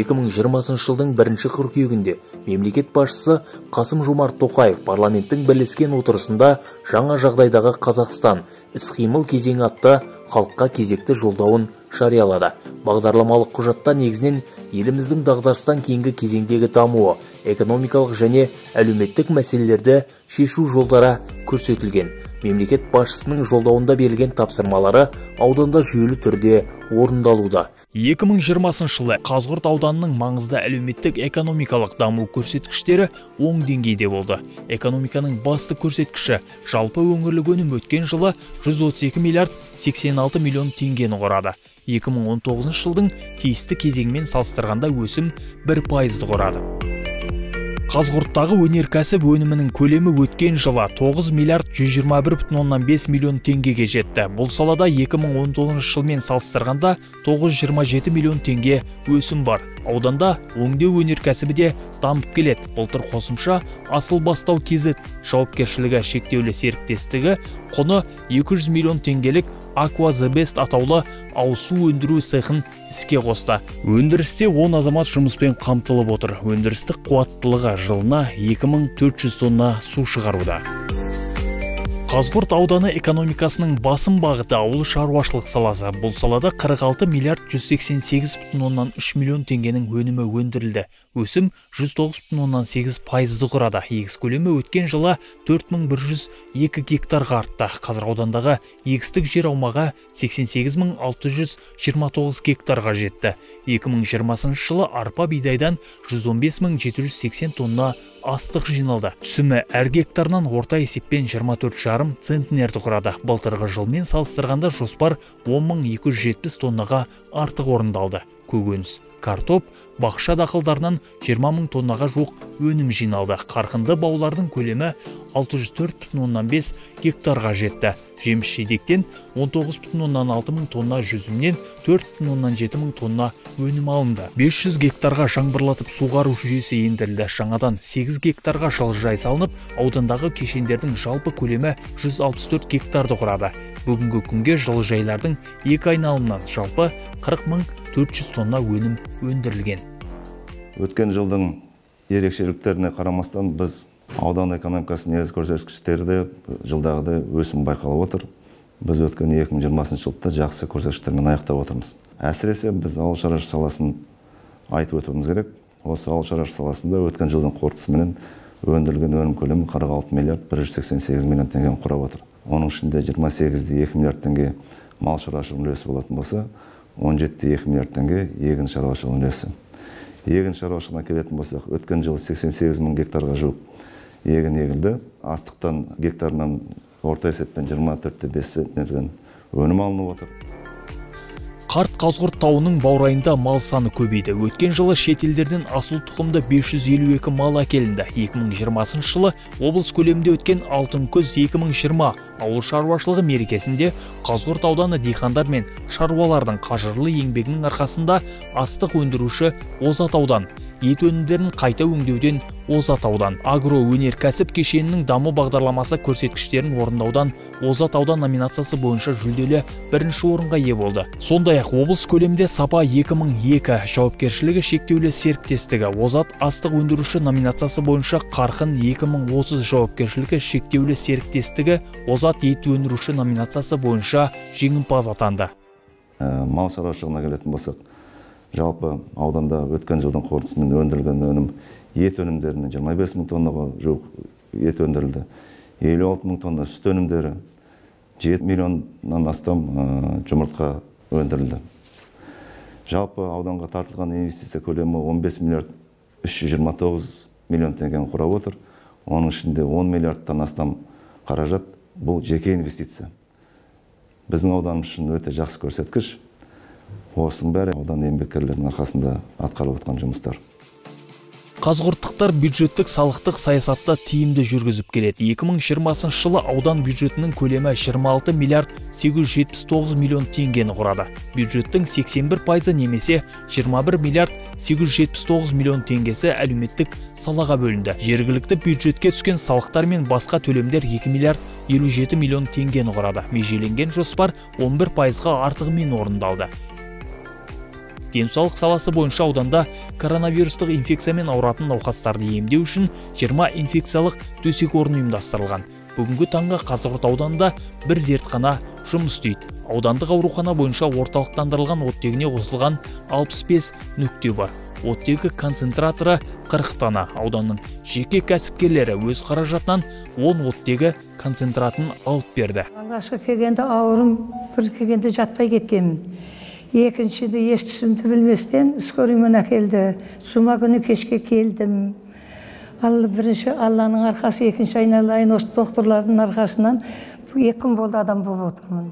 2020 жылдың бірінші қыркүйегінде мемлекет басшысы Қасым-Жомарт Тоқаев парламенттің бірлескен отырысында жаңа жағдайдағы Қазақстан іс-қимыл кезеңі атты халыққа кезекті жолдауын жариялады. Бағдарламалық құжатта негізінен еліміздің дағдарыстан кейінгі кезеңдегі дамуы, экономикалық және әлеуметтік мәселелерді шешу жолдары көрсетілген. Мемлекет басшысының жолдауында берілген тапсырмалары ауданда жүйелі түрде орындалуда. 2020 жылы Қазығұрт ауданының маңызды әлеуметтік экономикалық даму көрсеткіштері оң деңгейде болды. Экономиканың басты көрсеткіші жалпы өңірлік өнім өткен жылы 132 миллиард 86 миллион теңгені құрады. 2019 жылдың тиісті кезеңімен салыстырғанда өсім 1%-ды құрады. Қазығұрттағы өнеркәсіп өнімінің көлемі өткен жылы 9 миллиард 121,5 миллион теңгеге жетті. Бұл салада 2019 жылмен салыстырғанда 927 миллион теңге өсім бар. Ауданда өңдеу өнеркәсібі де дамып келеді. Былтыр қосымша Асыл Бастау KZ жауапкершілігі шектеулі серіктестігі құны 200 миллион теңгелік Aqua The Best атаулы ауыз су өндіру цехын іске қосты. Өндірісте 10 азамат жұмыспен қамтылып отыр. Өндірістік қуаттылығы жылына 2400 тонна су шығаруда. Қазығұрт ауданы экономикасының басым бағыты ауыл шаруашылық саласы. Бұл салада 46 миллиард 188,3 миллион теңгенің өнімі өндірілді. Өсім 109,8%-ды құрады. Егіс көлемі өткен жылы 4102 гектарға артты. Қазір аудандағы егістік жер аумағы 88629 гектарға жетті. 2020 жылы арпа бидайдан 115780 тонна астық жиналды. Түсімі әр гектарынан орта есеппен 24,5 центнерді құрады. Былтырғы жылмен салыстырғанда жоспар 10270 тоннаға артық орындалды. Көкөніс, картоп, бақша дақылдарынан 20 000 тоннаға жуық өнім жиналды. Қарқынды баулардың көлемі 604,5 гектарға жетті. Жеміс жидектен 19,6 мың тонна, жүзімнен 4,7 мың тонна өнім алынды. 500 гектарға жаңбырлатып суғару жүйесі ендірілді. Жаңадан 8 гектарға жылыжай салынып, аудандағы кешендердің жалпы көлемі 164 гектарды құрады. Бүгінгі күнге жылыжайлардың екі айналымнан жалпы 40 400 тонна өнім өндірілген. Өткен жылдың ерекшеліктеріне қарамастан біз аудан экономикасының негізгі көрсеткіштерде жылдағыдай өсім байқалып отыр. Біз өткен 2020 жылда жақсы көрсеткіштермен аяқтап отырмыз. Әсіресе біз ауыл шаруашылығы саласын айтып өтуіміз керек. Осы ауыл шаруашылығы саласында өткен жылдың қорытындысымен өндірілген өнім көлемі 46 миллиард 188 миллион теңгені құрап отыр. Оның ішінде 28,2 миллиард теңге мал шаруашылығының үлесі болатын болса, 17,2 миллиард теңге егін шаруашылығының үлесі. Егін шаруашылығына келетін болсақ, өткен жылы 88 мың гектарға жуық егін егілді. Астықтан гектарынан орта есеппен 24,5 центнерден өнім алынып отыр. Қарт Қазығұрт тауының баурайында мал саны көбейді. Өткен жылы шет елдерден асыл тұқымды 552 мал әкелінді. 2020 жылы облыс көлемінде өткен Алтын күз 2020 ауыл шаруашылығы мерекесінде Қазығұрт ауданы диқандар мен шаруалардың қажырлы еңбегінің арқасында астық өндіруші озат аудан, ет өнімдерін қайта өңдеуден озат аудан, агроөнеркәсіп кешенінің даму бағдарламасы көрсеткіштерін орындаудан озат аудан номинациясы бойынша жүлделі бірінші орынға ие болды. Сондай-ақ облыс көлемінде Сапа 2002 жауапкершілігі шектеулі серіктестігі озат астық өндіруші номинациясы бойынша Қарқын 2030 жауапкершілігі шектеулі серіктестігі озат ет өндіруші номинациясы бойынша жеңімпаз атанды. Мал шаруашылығына келетін болсақ, жалпы ауданда өткен жылдың қорытындысымен өндірілген өнім ет өнімдерінен 25 мың тоннаға жуық ет өндірілді. 56 мың тонна сүт өнімдері, 7 миллионнан астам жұмыртқа өндірілді. Жалпы ауданға тартылған инвестиция көлемі 15 миллиард 329 миллион теңгені құрап отыр. Оның ішінде 10 миллиардтан астам қаражат бұл жеке инвестиция. Біздің ауданымыз үшін өте жақсы көрсеткіш. Осының бәрі аудан еңбеккерлерінің арқасында атқарылып жатқан жұмыстар. Қазығұрттықтар бюджеттік салықтық саясатты тиімді жүргізіп келеді. 2020 жылы аудан бюджетінің көлемі 26 миллиард 879 миллион теңгені құрады. Бюджеттің 81%-ы немесе 21 миллиард 879 миллион теңгесі әлеуметтік салаға бөлінді. Жергілікті бюджетке түскен салықтар мен басқа төлемдер 2 миллиард 57 миллион теңгені құрады. Межеленген жоспар 11%-ға артығымен орындалды. Денсаулық саласы бойынша ауданда коронавирустық инфекциямен ауыратын науқастарды емдеу үшін 20 инфекциялық төсек орны ұйымдастырылған. Бүгінгі таңға Қазығұрт ауданында бір зертхана жұмыс істейді. Аудандық аурухана бойынша орталықтандырылған оттегіне қосылған 65 нүкте бар. Оттегі концентраторы 40 дана. Ауданның жеке кәсіпкерлері өз қаражатынан 10 оттегі концентратын алып берді. Алғашқы келгенде ауырым, бір келгенде жатпай кеткенмін. Екіншіде еш түсімді білместен скорыймен әкелді. Жұма күні кешке келдім. Ал бірінші Алланың арқасы, екінші айналайын осы докторлардың арқасынан 2 күн болды адам болып отырмын.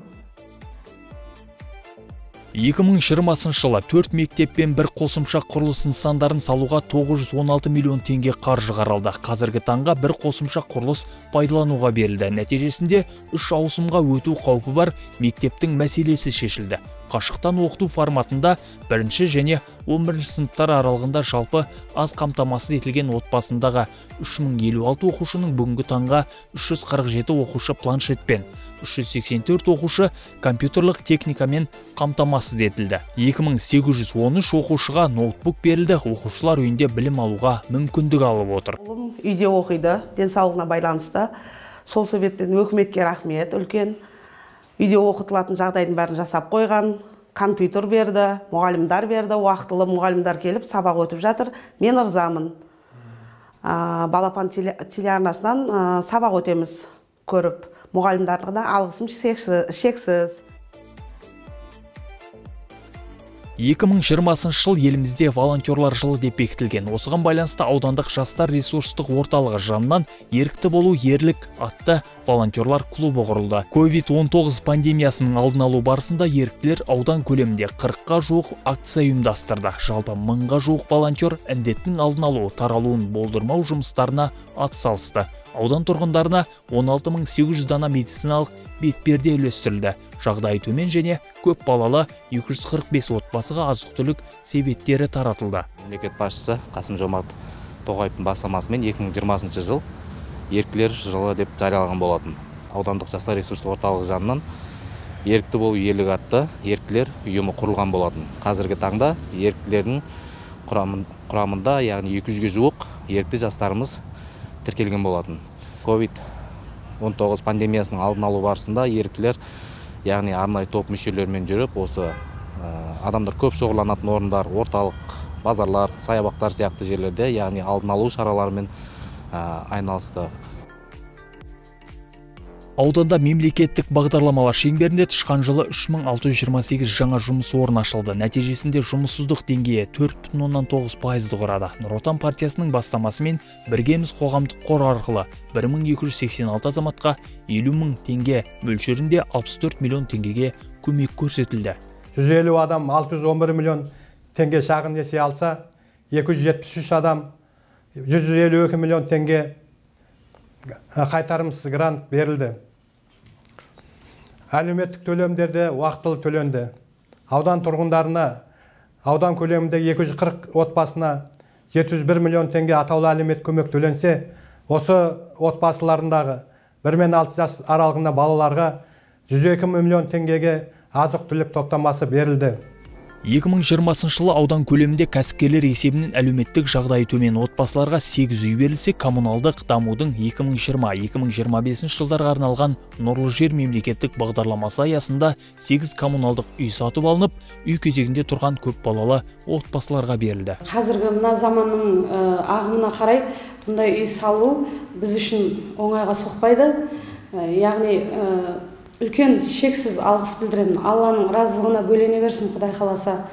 2020 жылы 4 мектеп пен бір қосымша құрылыс нысандарын салуға 916 миллион теңге қаржы қаралды. Қазіргі таңға бір қосымша құрылыс пайдалануға берілді. Нәтижесінде 3 ауысымға өту қаупі бар мектептің мәселесі шешілді. Қашықтан оқыту форматында 1-ші және 11-ші сыныптар аралығында жалпы аз қамтамасыз етілген отбасындағы 3056 оқушының бүгінгі таңға 347 оқушы планшетпен, 384 оқушы компьютерлік техникамен қамтамасыз етілді. 2813 оқушыға ноутбук берілді. Оқушылар үйінде білім алуға мүмкіндік алып отыр. Ұлым үйде оқиды, денсаулығына байланысты. Сол себептен өкіметке рахмет үлкен. Үйде оқытылатын жағдайдың бәрін жасап қойған, компьютер берді, мұғалімдар берді, уақытылы мұғалімдар келіп сабақ өтіп жатыр. Мен ырзамын. Балапан телеарнасынан сабақ өтеміз көріп. Мұғалімдарға да алғысым шексіз. 2020 жыл елімізде волонтерлар жылы деп бекітілген. Осыған байланысты аудандық жастар ресурстық орталығы жанынан ерікті болу ерлік атты волонтерлар клубы құрылды. COVID-19 пандемиясының алдын алу барысында еріктілер аудан көлемінде 40-қа жуық акция ұйымдастырды. Жалпы 1000-ға жуық волонтер індеттің алдын алу, таралуын болдырмау жұмыстарына атсалысты. Аудан тұрғындарына 16800 дана медициналық бетперде үлестірілді. Жағдайы төмен және көп балалы 245 отбасыға азық-түлік себеттері таратылды. Мемлекет басшысы Қасым-Жомарт Тоқаевтың бастамасымен 2020 жыл еріктілер жылы деп жарияланған болатын. Аудандық жастар ресурстық орталығы жанынан ерікті болу ерлік атты еріктілер ұйымы құрылған болатын. Қазіргі таңда еріктілердің құрамында, яғни 200-ге жуық ерікті жастарымыз тіркелген болатын. COVID-19 пандемиясының алдын алу барысында еріктілер, яғни арнайы топ мүшелерімен жүріп, осы адамдар көп шоғырланатын орындар, орталық базарлар, саябақтар сияқты жерлерде, яғни алдын алу шараларымен айналысты. Ауданда мемлекеттік бағдарламалар шеңберінде тышқан жылы 3628 жаңа жұмыс орны ашылды. Нәтижесінде жұмыссыздық деңгейі 4,9%-ды құрады. Нұр Отан партиясының бастамасымен Біргеміз қоғамдық қор арқылы 1286 азаматқа 50 мың теңге мөлшерінде 64 миллион теңгеге көмек көрсетілді. 150 адам 611 миллион теңге шағын несие алса, 273 адам 152 миллион теңге қайтарымсыз грант берілді. Әлеуметтік төлемдер де уақытылы төленді. Аудан тұрғындарына, аудан көлемінде 240 отбасына 701 миллион теңге атаулы әлеуметтік көмек төленсе, осы отбасыларындағы 1 мен 6 жас аралығында балаларға 102 миллион теңгеге азық-түлік топтамасы берілді. 2020 жылы аудан көлемінде кәсіпкерлер есебінен әлеуметтік жағдайы төмен отбасыларға 8 үй берілсе, коммуналдық дамудың 2020-2025 жылдарға арналған Нұрлы жер мемлекеттік бағдарламасы аясында 8 коммуналдық үй сатып алынып, үй кезегінде тұрған көп балалы отбасыларға берілді. Қазіргі мына заманның ағымына қарай бұндай үй салу біз үшін оңайға соқпайды. Яғни үлкен шексіз алғыс білдіремін. Алланың разылығына бөлене берсін, Құдай қаласа.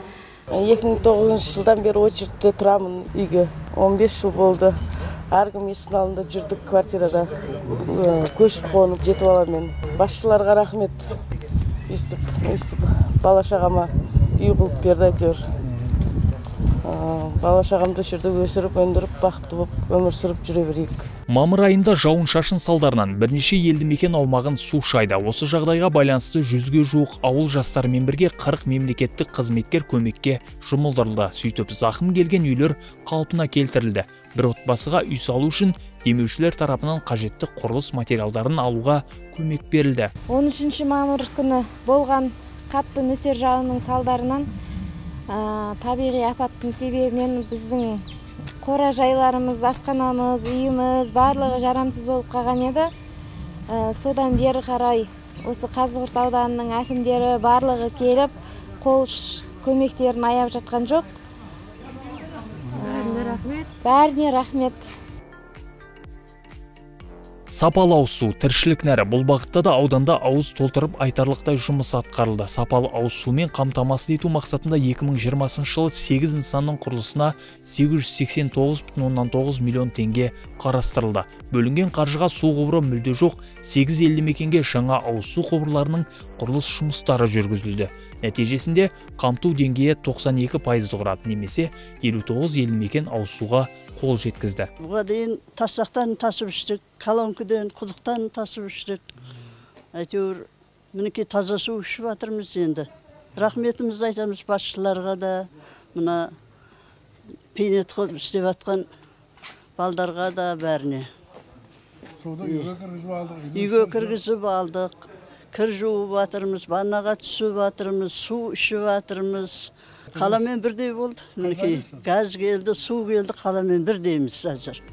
2009 жылдан бері очередте тұрамын үйге. 15 жыл болды. Әркім есіктің алдында жүрдік квартирада. Көшіп қонып жетіп аламын. Басшыларға рахмет. Өйстіп бала шағама үй қылып берді әйтеуір. Бала шағамды осы жерде өсіріп, өндіріп, бақытты болып өмір сүріп жүре берейік. Мамыр айында жауын-шашын салдарынан бірнеше елді мекен аумағын су шайды. Осы жағдайға байланысты 100-ге жуық ауыл жастарымен бірге 40 мемлекеттік қызметкер көмекке жұмылдырылды. Сөйтіп зақым келген үйлер қалпына келтірілді. Бір отбасыға үй салу үшін демеушілер тарапынан қажетті құрылыс материалдарын алуға көмек берілді. 13 мамыр күні болған қатты нөсер жауынның салдарынан Табиғи апаттың себебінен біздің қора жайларымыз, асханамыз, үйіміз барлығы жарамсыз болып қалған еді. Содан бері қарай осы Қазығұрт ауданының әкімдері барлығы келіп, қол көмектерін аяп жатқан жоқ. Бәріне рахмет. Бәріне рахмет. Сапалы ауыз су тіршілік нәрі. Бұл бағытта да ауданда ауыз толтырып айтарлықтай жұмыс атқарылды. Сапалы ауыз сумен қамтамасыз ету мақсатында 2020 жылы 8 нысанның құрылысына 889,9 миллион теңге қарастырылды. Бөлінген қаржыға су құбыры мүлде жоқ 8 елді мекенге жаңа ауыз су құбырларының құрылыс жұмыстары жүргізілді. Нәтижесінде қамту деңгейі 92%-ды құрады, немесе 59 елді мекен ауыз суға қол жеткізді. Бұға дейін тасжақтан тасып іштік, колонкіден, құдықтан тасып іштік. Әйтеуір мінекей таза су ішіп жатырмыз енді. Рахметімізді айтамыз басшыларға да, мына пейнет қылып істеп жатқан балдарға да, бәріне. Суды үйге кіргізіп алдық. Үйге кіргізіп алдық. Кір жуып жатырмыз, ваннаға түсіп жатырмыз, су ішіп жатырмыз. Қаламен бірдей болды. Мінекей газ келді, су келді, қаламен бірдейміз қазір.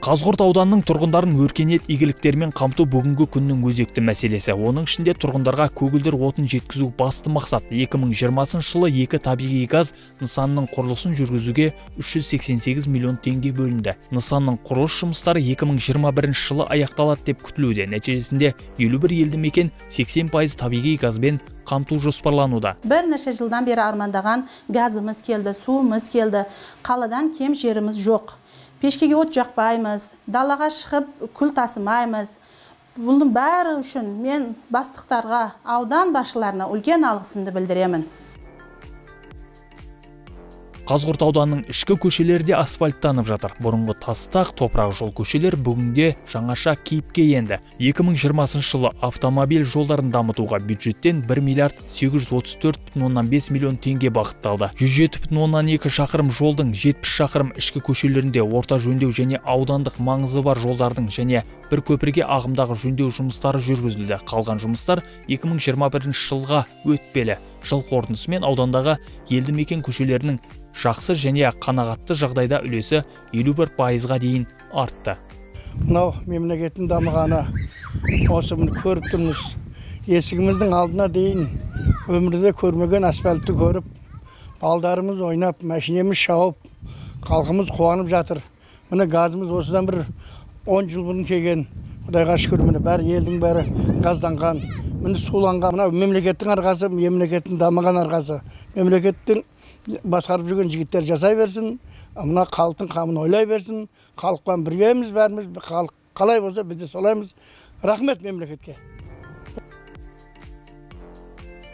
Қазығұрт ауданының тұрғындарын өркениет игіліктерімен қамту бүгінгі күннің өзекті мәселесі. Оның ішінде тұрғындарға көгілдір отын жеткізу басты мақсат. 2020 жылы екі табиғи газ нысанының құрылысын жүргізуге 388 миллион теңге бөлінді. Нысанның құрылыс жұмыстары 2021 жылы аяқталады деп күтілуде. Нәтижесінде 51 елді мекен 80% табиғи газбен қамту жоспарлануда. Бірнеше жылдан бері армандаған газымыз келді, суымыз келді. Қаладан кем жеріміз жоқ. Пешкеге от жақпаймыз, далаға шығып күл тасымаймыз. Бұның бәрі үшін мен бастықтарға, аудан басшыларына үлкен алғысымды білдіремін. Қазығұрт ауданының ішкі көшелері де асфальттанып жатыр. Бұрынғы тастақ, топырақ жол көшелер бүгінде жаңаша кейіпке енді. 2020 жылы автомобиль жолдарын дамытуға бюджеттен 1 миллиард 834,5 миллион теңге бағытталды. 107,2 шақырым жолдың 70 шақырым ішкі көшелерінде орта жөндеу және аудандық маңызы бар жолдардың және бір көпірге ағымдағы жөндеу жұмыстары жүргізілді. Қалған жұмыстар 2021 жылға өтпелі. Жыл қорытындысымен аудандағы елді мекен көшелерінің жақсы және қанағатты жағдайда үлесі 51%-ға дейін артты. Мынау мемлекеттің дамығаны осы міне көріп тұрмыз. Есігіміздің алдына дейін өмірде көрмеген асфальтты көріп, балдарымыз ойнап, машинеміз шауып, халқымыз қуанып жатыр. Міне газымыз осыдан бір 10 жыл бұрын келген. Құдайға шүкір, міне бәрі елдің бәрі газданған, міне суланған. Мынау мемлекеттің арқасы, мемлекеттің дамыған арқасы. Мемлекеттің басқарып жүрген жігіттер жасай берсін, мына халықтың қамын ойлай берсін. Халықпен біргеміз бәріміз, халық қалай болса біз де солаймыз. Рахмет мемлекетке.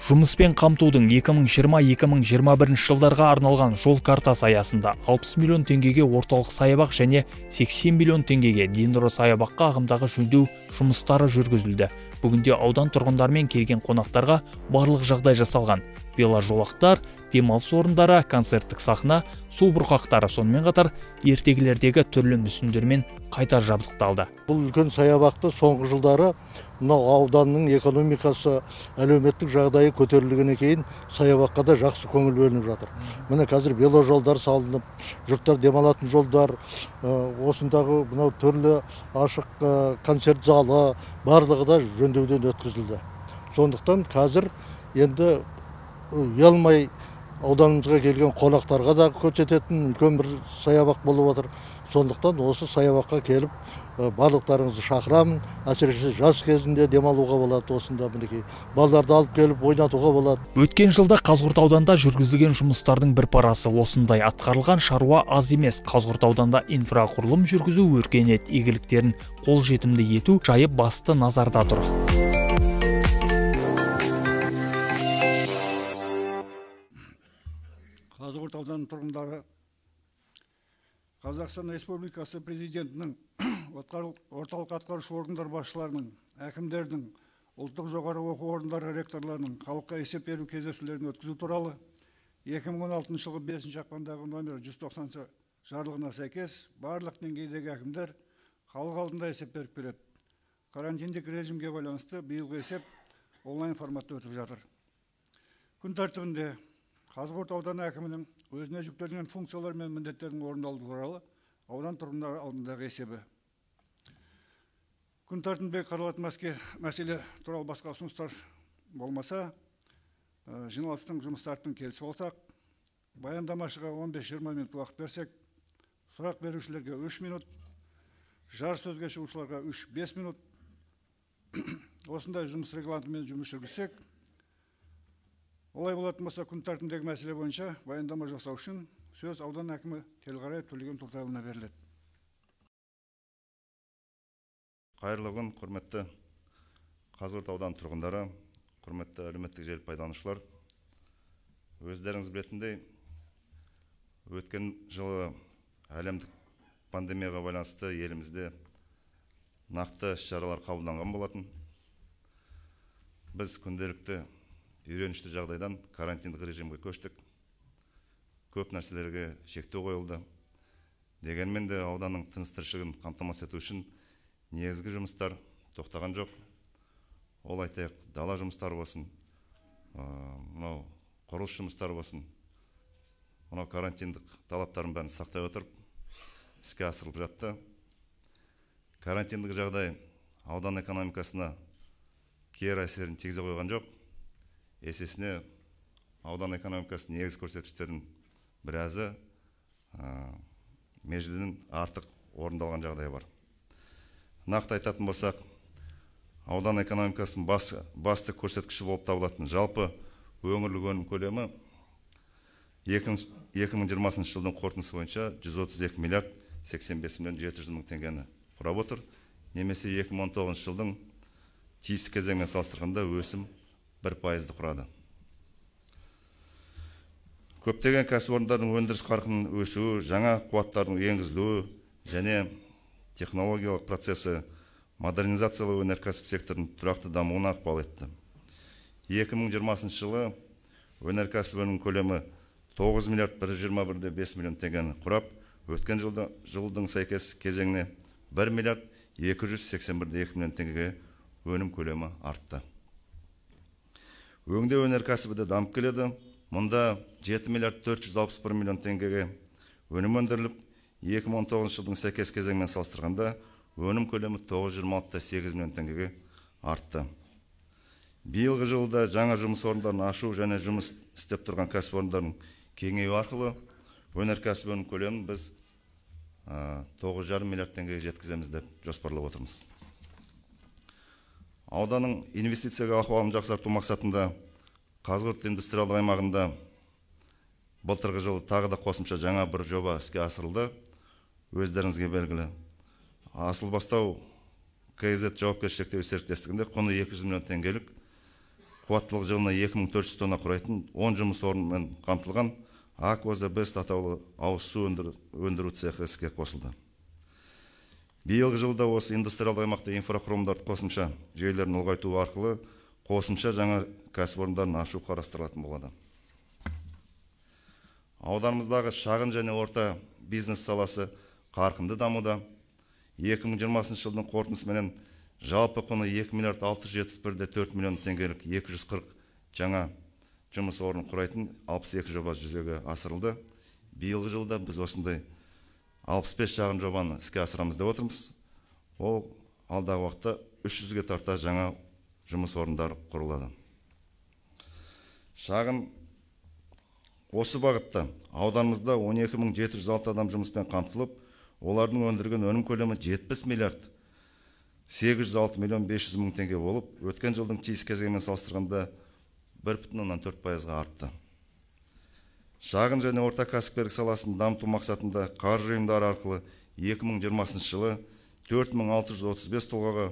Жұмыспен қамтудың 2020-2021 жылдарға арналған жол картасы аясында 60 миллион теңгеге орталық саябақ және 80 миллион теңгеге дендро саябаққа ағымдағы жөндеу жұмыстары жүргізілді. Бүгінде аудан тұрғындарымен келген қонақтарға барлық жағдай жасалған. Веложолақтар, демалыс орындары, концерттік сахна, су бұрқақтары, сонымен қатар ертегілердегі түрлі мүсіндермен қайта жабдықталды. Бұл үлкен саябақты соңғы жылдары мынау ауданның экономикасы, әлеуметтік жағдайы көтерілгеннен кейін саябаққа да жақсы көңіл бөлініп жатыр. Міне қазір веложолдар салынып, жұрттар демалатын жолдар, осындағы мынау түрлі ашық концерт залы барлығы да жөндеуден өткізілді. Сондықтан қазір енді ұялмай ауданымызға келген қонақтарға да көрсететін үлкен бір саябақ болып отыр. Сондықтан осы саябаққа келіп барлықтарыңызды шақырамын. Әсіресе жас кезінде демалуға болады, осында мінекей балаларды алып келіп ойнатуға болады. Өткен жылда Қазығұрт ауданында жүргізілген жұмыстардың бір парасы осындай. Атқарылған шаруа аз емес. Қазығұрт ауданында инфрақұрылым жүргізу, өркениет игіліктерін қолжетімді ету жайы басты назарда тұр. Қазығұрт ауданының тұрғындары Қазақстан Республикасы Президентінің, орталық атқарушы органдар басшыларының, әкімдердің, ұлттық жоғары оқу орындары ректорларының халыққа есеп беру кездесулерін өткізу туралы 2016 жылғы 5 ақпандағы номер 190 жарлығына сәйкес барлық деңгейдегі әкімдер халық алдында есеп беріп келеді. Карантиндік режимге байланысты биылғы есеп онлайн форматта өтіп жатыр. Күн тәртібінде Қазығұрт ауданы әкімінің өзіне жүктелген функциялар мен міндеттердің орындалуы туралы аудан тұрғындары алдындағы есебі. Күн тәртібінде қаралатын мәселе туралы басқа ұсыныстар болмаса, жиналыстың жұмыс тәртібін келісіп алсақ, баяндамашыға 15-20 минут уақыт берсек, сұрақ берушілерге 3 минут, жар сөзге шығушыларға 3-5 минут, осындай жұмыс регламентімен жұмыс жүргізсек, олай болатын болса, күн тәртібіндегі мәселе бойынша баяндама жасау үшін сөз аудан әкімі Телғараев Төлеген Тұртайұлына беріледі. Қайырлы күн, құрметті Қазығұрт ауданы тұрғындары, құрметті әлеуметтік желі пайдаланушылар. Өздеріңіз білетіндей, өткен жылы әлемдік пандемияға байланысты елімізде нақты іс-шаралар қабылданған болатын. Біз күнделікті үйренішті жағдайдан карантиндік режимге көштік. Көп нәрселерге шектеу қойылды. Дегенмен де ауданның тыныс-тіршілігін қамтамасыз ету үшін негізгі жұмыстар тоқтаған жоқ. Ол айтайық, дала жұмыстары болсын, мынау құрылыс жұмыстары болсын, мынау карантиндік талаптардың бәрін сақтай отырып іске асырылып жатты. Карантиндік жағдай аудан экономикасына кері әсерін тигізе қойған жоқ. Есесіне аудан экономикасының негізгі көрсеткіштерінің біразы межеден артық орындалған жағдай бар. Нақты айтатын болсақ, аудан экономикасының басты көрсеткіші болып табылатын жалпы өңірлік өнім көлемі 2020 жылдың қорытындысы бойынша 132 миллиард 85 миллион 700 мың теңгені құрап отыр. Немесе 2019 жылдың тиісті кезеңмен салыстырғанда өсім 1%-ды құрады. Көптеген кәсіпорындардың өндіріс қарқынының өсуі, жаңа қуаттардың енгізілуі және технологиялық процесі модернизациялау өнеркәсіп секторының тұрақты дамуына ықпал етті. 2020 жылы өнеркәсіп өнімінің көлемі 9 миллиард 121,5 миллион теңгені құрап, өткен жылдың сәйкес кезеңіне 1 миллиард 281,2 миллион теңгеге өнім көлемі артты. Өңдеу өнеркәсібі де дамып келеді. Мұнда 7 миллиард 461 миллион теңгеге өнім өндіріліп, 2019 жылдың сәйкес кезеңімен салыстырғанда өнім көлемі 926,8 миллион теңгеге артты. Биылғы жылда жаңа жұмыс орындарын ашу және жұмыс істеп тұрған кәсіпорындардың кеңеюі арқылы өнеркәсіп өнім көлемін біз 9,5 миллиард теңгеге жеткіземіз деп жоспарлап отырмыз. Ауданның инвестицияға ахуалын жақсарту мақсатында Қазығұрт индустриалдық аймағында былтырғы жылы тағы да қосымша жаңа бір жоба іске асырылды. Өздеріңізге белгілі. Асылбастау КЗ жауапкершілігі шектеулі серіктестігінде құны 200 миллион теңгелік, қуаттылығы жылына 2400 тонна құрайтын 10 жұмыс орнымен қамтылған Аква Бест атаулы ауыз су өндіру цехы іске қосылды. Биылғы жылда осы индустриалдық аймақта инфрақұрылымдарды қосымша жүйелерін ұлғайту арқылы қосымша жаңа кәсіпорындарын ашу қарастырылатын болады. Ауданымыздағы шағын және орта бизнес саласы қарқынды дамуда. 2020 жылдың қорытындысыменен жалпы құны 2 миллиард 671,4 миллион теңгелік 240 жаңа жұмыс орнын құрайтын 62 жоба жүзеге асырылды. Биылғы жылда біз осындай 65 шағын жобаны іске асырамыз деп отырмыз. Ол алдағы уақытта 300-ге тарта жаңа жұмыс орындары құрылады. Шағын осы бағытта ауданымызда 12706 адам жұмыспен қамтылып, олардың өндірген өнім көлемі 70 миллиард 806 миллион 500 мың теңге болып, өткен жылдың тиісті кезеңімен салыстырғанда 1,4%-ға артты. Шағын және орта кәсіпкерлік саласын дамыту мақсатында қаржы ұйымдары арқылы 2020 жылы 4635 тұлғаға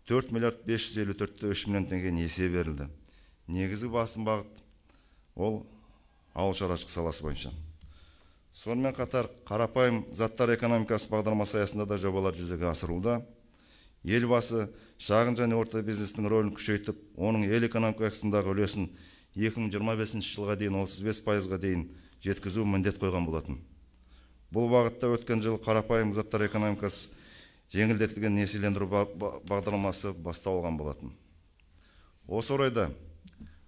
4 миллиард 554,3 миллион теңге несие берілді. Негізгі басым бағыт ол ауыл шаруашылық саласы бойынша. Сонымен қатар қарапайым заттар экономикасы бағдарламасы аясында да жобалар жүзеге асырылуда. Елбасы шағын және орта бизнестің рөлін күшейтіп, оның ел экономикасындағы үлесін 2025 жылға дейін 35%-ға дейін жеткізу міндет қойған болатын. Бұл бағытта өткен жыл қарапайым заттар экономикасы жеңілдетілген несиелендіру бағдарламасы басталған болатын. Осы орайда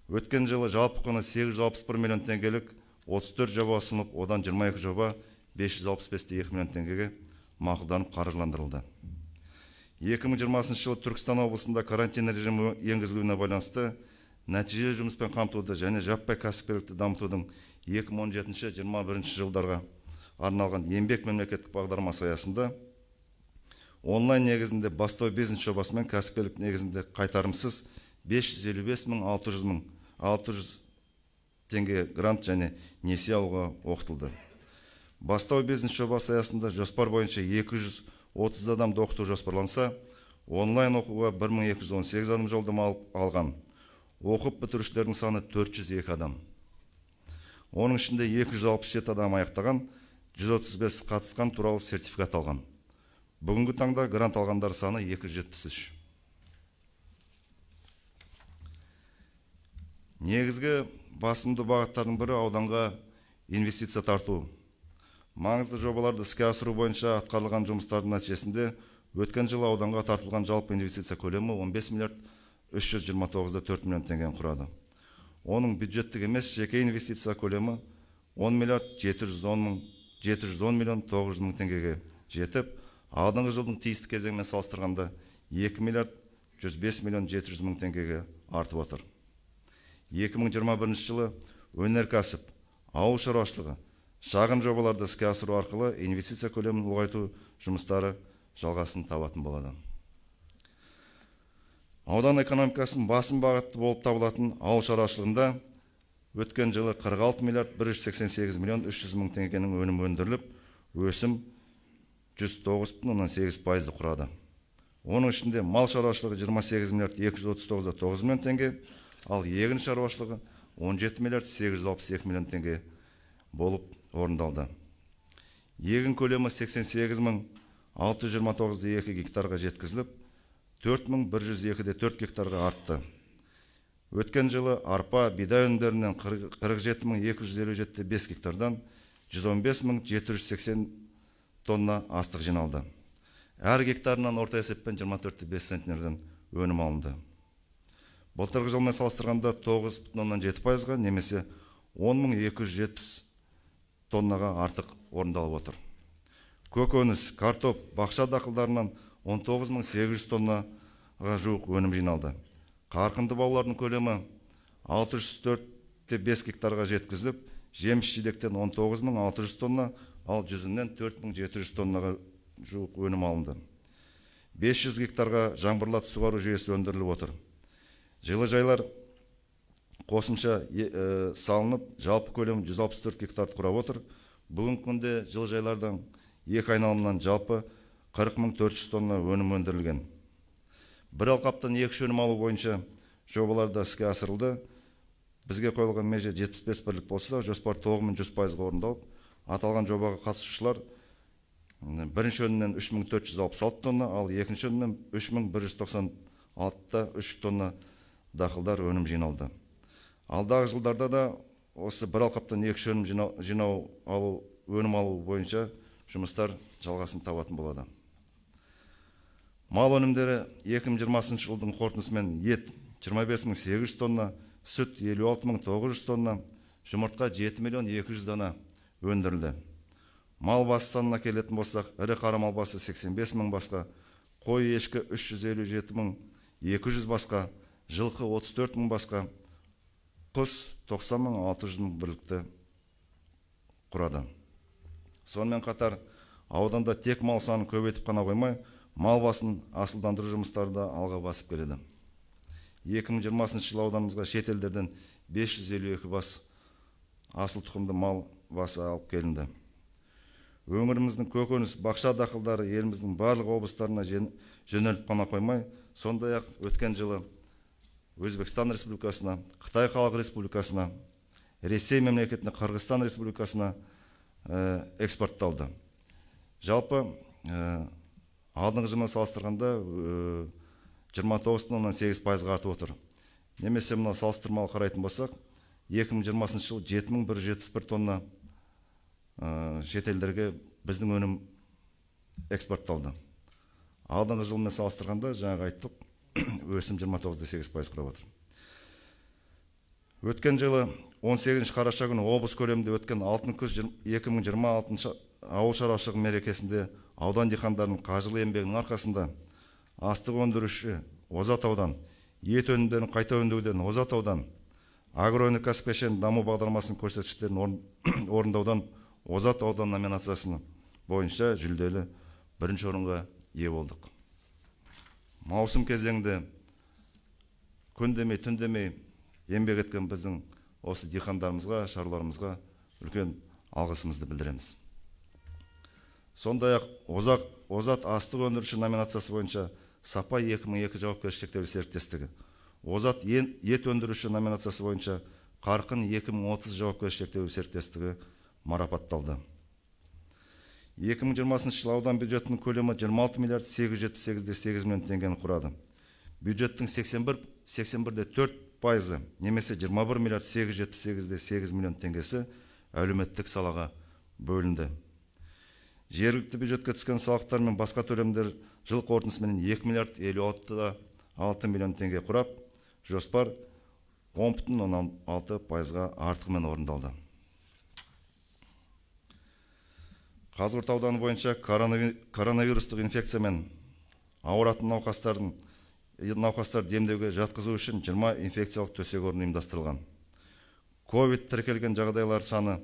Өткен жылы жалпы құны 861 миллион теңгелік 34 жоба ұсынып, одан 22 жоба 565,2 миллион теңгеге мақұлданып қаржыландырылды. 2020 жылы Түркістан облысында карантин режимі енгізілуіне байланысты нәтижелі жұмыспен қамтуды және жаппай кәсіпкерлікті дамытудың 2017-2021 жылдарға арналған еңбек мемлекеттік бағдарламасы аясында онлайн негізінде Бастау бизнес жобасымен кәсіпкерлік негізінде қайтарымсыз 555 600 теңге грант және несие алуға оқытылды. Бастау бизнес жобасы аясында жоспар бойынша 230 адамды оқыту жоспарланса, онлайн оқуға 1218 адам жолдама алған. Оқып бітірушілердің саны 402 адам. Оның ішінде 267 адам аяқтаған, 135 қатысқан туралы сертификат алған. Бүгінгі таңда грант алғандар саны 273. Негізгі басымды бағыттардың бірі ауданға инвестиция тарту. Маңызды жобаларды іске асыру бойынша атқарылған жұмыстардың нәтижесінде өткен жылы ауданға тартылған жалпы инвестиция көлемі 15 миллиард 329,4 миллион теңгені құрады. Оның бюджеттік емес жеке инвестиция көлемі 10 миллиард 710 миллион 900 мың теңгеге жетіп, алдыңғы жылдың тиісті кезеңімен салыстырғанда 2 миллиард 105 миллион 700 мың теңгеге артып отыр. 2021 жылы өнеркәсіп, ауыл шаруашылығы, шағын жобаларды іске асыру арқылы инвестиция көлемін ұлғайту жұмыстары жалғасын табатын болады. Аудан экономикасының басым бағыты болып табылатын ауыл шаруашылығында өткен жылы 46 миллиард 188 миллион 300 мың теңгенің өнімі өндіріліп, өсім 109,8%-ды құрады. Оның ішінде мал шаруашылығы 28 миллиард 239,9 миллион теңге, ал егін шаруашылығы 17 миллиард 862 миллион теңге болып орындалды. Егін көлемі 88 629,2 гектарға жеткізіліп, 4102,4 гектарға артты. Өткен жылы арпа, бидай өнімдерінен 47 257,5 гектардан 115 780 тонна астық жиналды. Әр гектарынан орта есеппен 24,5 центнерден өнім алынды. Былтырғы жылмен салыстырғанда 9,7%-ға немесе 10 270 тоннаға артық орындалып отыр. Көкөніс, картоп, бақша дақылдарынан 19 800 тоннаға жуық өнім жиналды. Қарқынды баулардың көлемі 604,5 гектарға жеткізіліп, жеміс жидектен 19 600 тонна, ал жүзімнен 4700 тоннаға жуық өнім алынды. 500 гектарға жаңбырлатып суару жүйесі өндіріліп отыр. Жылыжайлар қосымша салынып, жалпы көлемі 164 гектарды құрап отыр. Бүгінгі күнде жылыжайлардан екі айналымнан жалпы 40 400 тонна өнім өндірілген. Бір алқаптан 2 өнім алу бойынша жобалар да іске асырылды. Бізге қойылған меже 75 бірлік болса, жоспар 9100%-ға орындалып, аталған жобаға қатысушылар бірінші өнімнен 3466 тонна, ал екінші өнімнен 3196,3 тонна дақылдар өнім жиналды. Алдағы жылдарда да осы бір алқаптан 2 өнім жинау алу, өнім алу бойынша жұмыстар жалғасын табатын болады. Мал өнімдері 2020 жылдың қорытындысымен ет 25 800 тонна, сүт 56 900 тонна, жұмыртқа 7 200 дана өндірілді. Мал басы санына келетін болсақ, ірі қара мал басы 85 мың басқа, қой ешкі 357 200 басқа, жылқы 34 мың басқа, құс 90 600 мың бірлікті құрады. Сонымен қатар ауданда тек мал санын көбейтіп қана қоймай, мал басын асылдандыру жұмыстары да алға басып келеді. 2020 жылы ауданымызға шет елдерден 552 бас асыл тұқымды мал басы алып келінді. Өңіріміздің көкөніс, бақша дақылдары еліміздің барлық облыстарына жөнелтіп қана қоймай, сондай-ақ өткен жылы Өзбекстан Республикасына, Қытай Халық Республикасына, Ресей мемлекетіне, Қырғызстан Республикасына экспортталды. Жалпы алдыңғы жылмен салыстырғанда 29,8%-ға артып отыр. Немесе мына салыстырмалы қарайтын болсақ, 2020 жылы 7171 тонна шетелдерге біздің өнім экспортталды. Алдыңғы жылмен салыстырғанда, жаңағы айттық, өсім 29,8% құрап отыр. Өткен жылы 18 қараша күні облыс көлемінде өткен Алтын күз 2026 ауыл шаруашылығы мерекесінде аудан диқандарының қажырлы еңбегінің арқасында астық өндіруші озат аудан, ет өнімдерін қайта өңдеуден озат аудан, агроөнеркәсіп кешенін даму бағдарламасының көрсеткіштерін орындаудан озат аудан номинациясының бойынша жүлделі бірінші орынға ие болдық. Маусым кезеңінде күн демей, түн демей еңбек еткен біздің осы диқандарымызға, шаруаларымызға үлкен алғысымызды білдіреміз. Сондай-ақ озат астық өндіруші номинациясы бойынша Сапа 2002 жауапкершілігі шектеулі серіктестігі, озат ет өндіруші номинациясы бойынша Қарқын 2030 жауапкершілігі шектеулі серіктестігі марапатталды. 2020 жылы аудан бюджетінің көлемі 26 миллиард 878,8 миллион теңгені құрады. Бюджеттің 81,4% немесе 21 миллиард 878,8 миллион теңгесі әлеуметтік салаға бөлінді. Жергілікті бюджетке түскен салықтар мен басқа төлемдер жыл қорытындысымен 2 миллиард 56,6 миллион теңге құрап, жоспар 10,6%-ға артығымен орындалды. Қазығұрт ауданы бойынша коронавирустық инфекциямен ауыратын науқастарды емдеуге жатқызу үшін 20 инфекциялық төсек орны ұйымдастырылған. Ковид тіркелген жағдайлар саны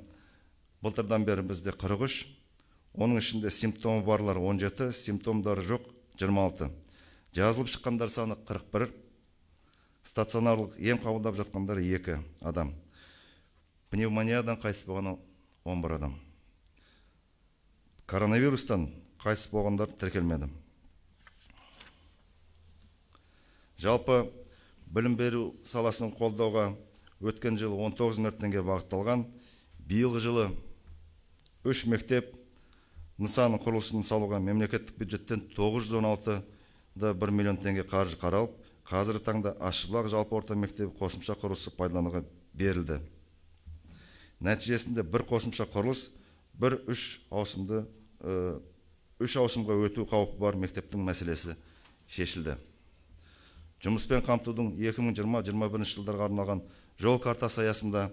былтырдан бері бізде 43, оның ішінде симптомы барлар 17, симптомдары жоқ 26. Жазылып шыққандар саны 41, стационарлық ем қабылдап жатқандар 2 адам. Пневмониядан қайтыс болған 11 адам. Коронавирустан қайтыс болғандар тіркелмеді. Жалпы білім беру саласын қолдауға өткен жылы 19 миллиард теңге бағытталған. Биылғы жылы 3 мектеп нысанның құрылысын салуға мемлекеттік бюджеттен 916,1 миллион теңге қаржы қаралып, қазіргі таңда Ащыбұлақ жалпы орта мектебі қосымша құрылысы пайдалануға берілді. Нәтижесінде бір қосымша құрылыс бір үш ауысымға өту қаупі бар мектептің мәселесі шешілді. Жұмыспен қамтудың 2020-2021 жылдарға арналған жол картасы аясында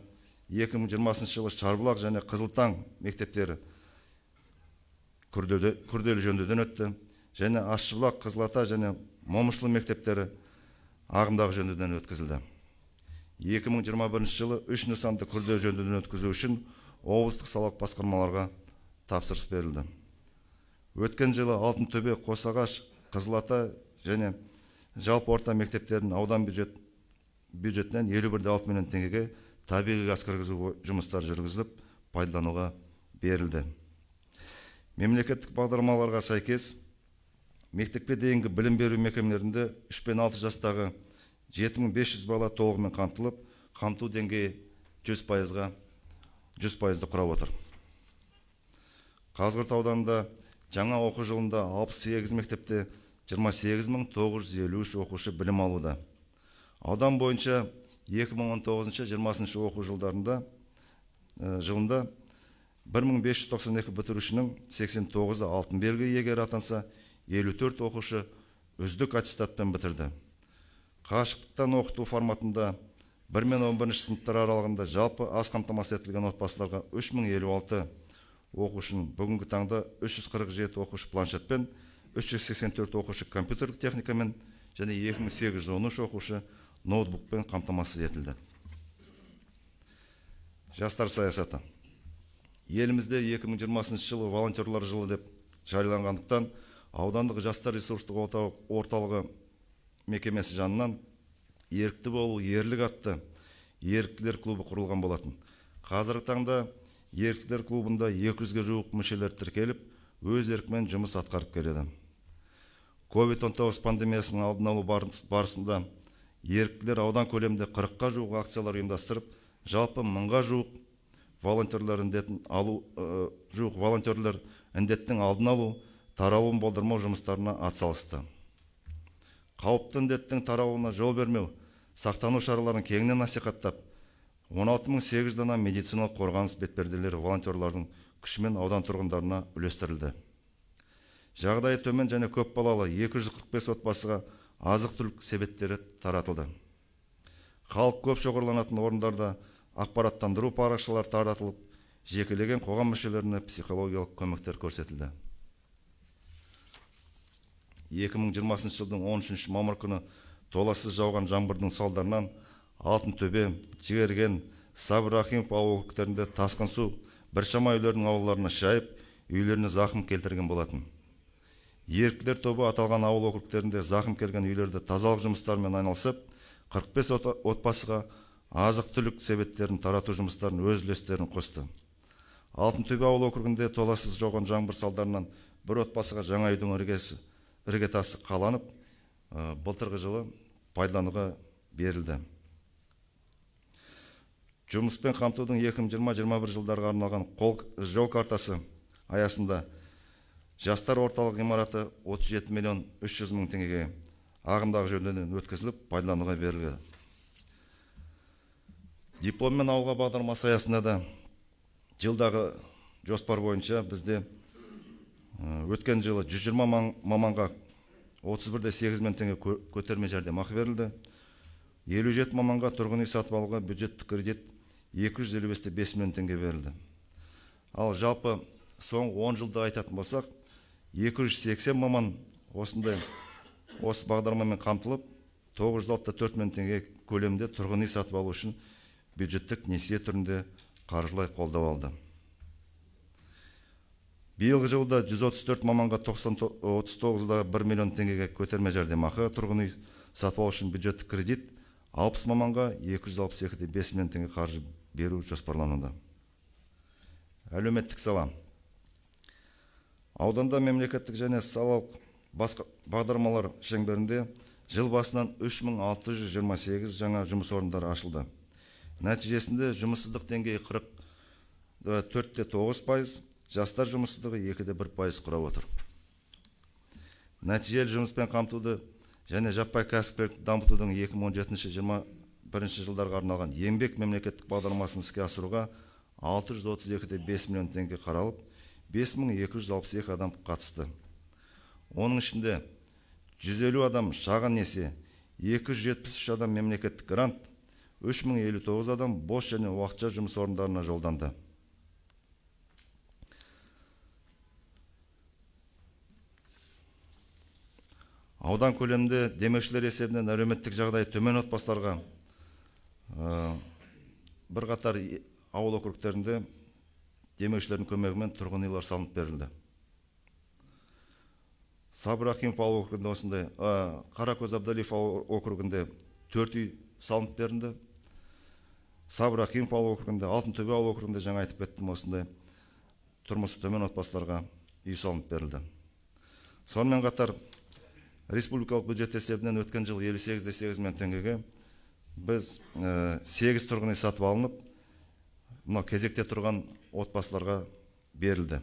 2020 жылы Шарбұлақ және Қызылтаң мектептері күрделі жөндеуден өтті, және Ащыбұлақ, Қызылата және Момышұлы мектептері ағымдағы жөндеуден өткізілді. 2021 жылы 3 нысанды күрделі жөндеуден өткізу үшін облыстық салалық басқармаларға тапсырыс берілді. Өткен жылы Алтынтөбе, Қосағаш, Қызылата және жалпы орта мектептерінің аудан бюджетінен 51,6 миллион теңгеге табиғи газ кіргізу жұмыстары жүргізіліп, пайдалануға берілді. Мемлекеттік бағдарламаларға сәйкес мектепке дейінгі білім беру мекемелерінде 3 пен 6 жастағы 7500 бала толығымен қамтылып, қамту деңгейі 100%-ды құрап отыр. Қазығұрт ауданында жаңа оқу жылында 68 мектепте 28953 оқушы білім алуда. Аудан бойынша 2019-20 оқу жылында 1592 бітірушінің 89-ы алтын белгі иегері атанса, 54 оқушы үздік аттестатпен бітірді. Қашықтан оқыту форматында 1 мен 11 сыныптар аралығында жалпы аз қамтамасыз етілген отбасыларға 3056 оқушының бүгінгі таңда 347 оқушы планшетпен, 384 оқушы компьютерлік техникамен және 2813 оқушы ноутбукпен қамтамасыз етілді. Жастар саясаты. Елімізде 2020 жылы волонтерлар жылы деп жарияланғандықтан аудандық жастар ресурстық орталығы мекемесі жанынан ерікті болу ерлік атты еріктілер клубы құрылған болатын. Қазіргі таңда еріктілер клубында 200-ге жуық мүшелер тіркеліп, өз еркімен жұмыс атқарып келеді. COVID-19 пандемиясының алдын алу барысында еріктілер аудан көлемінде 40-қа жуық акциялар ұйымдастырып, жалпы 1000-ға жуық волонтерлер індеттің алдын алу, таралуын болдырмау жұмыстарына атсалысты. Қауіпті індеттің таралуына жол бермеу, сақтану шараларын кеңінен насихаттап, 16800 дана медициналық қорғаныс бетперделері волонтерлардың күшімен аудан тұрғындарына үлестірілді. Жағдайы төмен және көп балалы 245 отбасыға азық-түлік себеттері таратылды. Халық көп шоғырланатын орындарда ақпараттандыру парақшалары таратылып, жекелеген қоғам мүшелеріне психологиялық көмектер көрсетілді. 2020 жылдың 13 мамыр күні толассыз жауған жаңбырдың салдарынан Алтынтөбе, Жігерген, Сабыр Рахимов ауыл округтерінде тасқын су біршама үйлердің аулаларына шайып, үйлеріне зақым келтірген болатын. Еріктілер тобы аталған ауыл округтерінде зақым келген үйлерді тазалық жұмыстарымен айналысып, 45 отбасыға азық-түлік себеттерін тарату жұмыстарын өз үлестерін қосты. Алтынтөбе ауыл округінде толассыз жауған жаңбыр салдарынан бір отбасыға жаңа үйдің іргетасы қаланып, былтырғы жылы пайдалануға берілді. Жұмыспен қамтудың 2020-2021 жылдарға арналған жол картасы аясында жастар орталық ғимараты 37 миллион 300 мың теңгеге ағымдағы жөндеуден өткізіліп, пайдалануға берілді. Дипломмен ауылға бағдарламасы аясында да жылдағы жоспар бойынша бізде өткен жылы 120 маманға 31,8 миллион теңге көтерме жәрдемақы берілді. 57 маманға тұрғын үй сатып алуға бюджеттік кредит 255,5 миллион теңге берілді. Ал жалпы соңғы 10 жылда айтатын болсақ, 280 маман осындай осы бағдарламамен қамтылып, 964 миллион теңге көлемінде тұрғын үй сатып алу үшін бюджеттік несие түрінде қаржылай қолдау алды. Биылғы жылда 134 маманға 39,1 миллион теңгеге көтерме жәрдемақы, тұрғын үй сатып алу үшін бюджеттік кредит, 60 маманға 262,5 миллион теңге қаржы беру жоспарлануда. Әлеуметтік сала. Ауданда мемлекеттік және салалық бағдарламалар шеңберінде жыл басынан 3628 жаңа жұмыс орындары ашылды. Нәтижесінде жұмыссыздық деңгейі 44,9%, жастар жұмыссыздығы 2,1% құрап отыр. Нәтижелі жұмыспен қамтуды және жаппай кәсіпкерлікті дамытудың 2017-2021 жылдарға арналған еңбек мемлекеттік бағдарламасын іске асыруға 632,5 миллион теңге қаралып, 5262 адам қатысты. Оның ішінде 150 адам шағын несие, 273 адам мемлекеттік грант, 3059 адам бос және уақытша жұмыс орындарына жолданды. Аудан көлемінде демеушілер есебінен әлеуметтік жағдайы төмен отбасыларға бірқатар ауыл округтерінде демеушілердің көмегімен тұрғын үйлер салынып берілді. Сабыр Рахимов ауыл округінде осындай, Қаракөз Абдалиев ауыл округінде 4 үй салынып берілді. Сабыр Рахимов ауыл округінде, Алтынтөбе ауыл округінде жаңа айтып кеттім, осындай тұрмысы төмен отбасыларға үй салынып берілді. Сонымен қатар республикалық бюджет есебінен өткен жыл 58,8 миллион теңгеге біз 8 тұрғын үй сатып алынып, мынау кезекте тұрған отбасыларға берілді.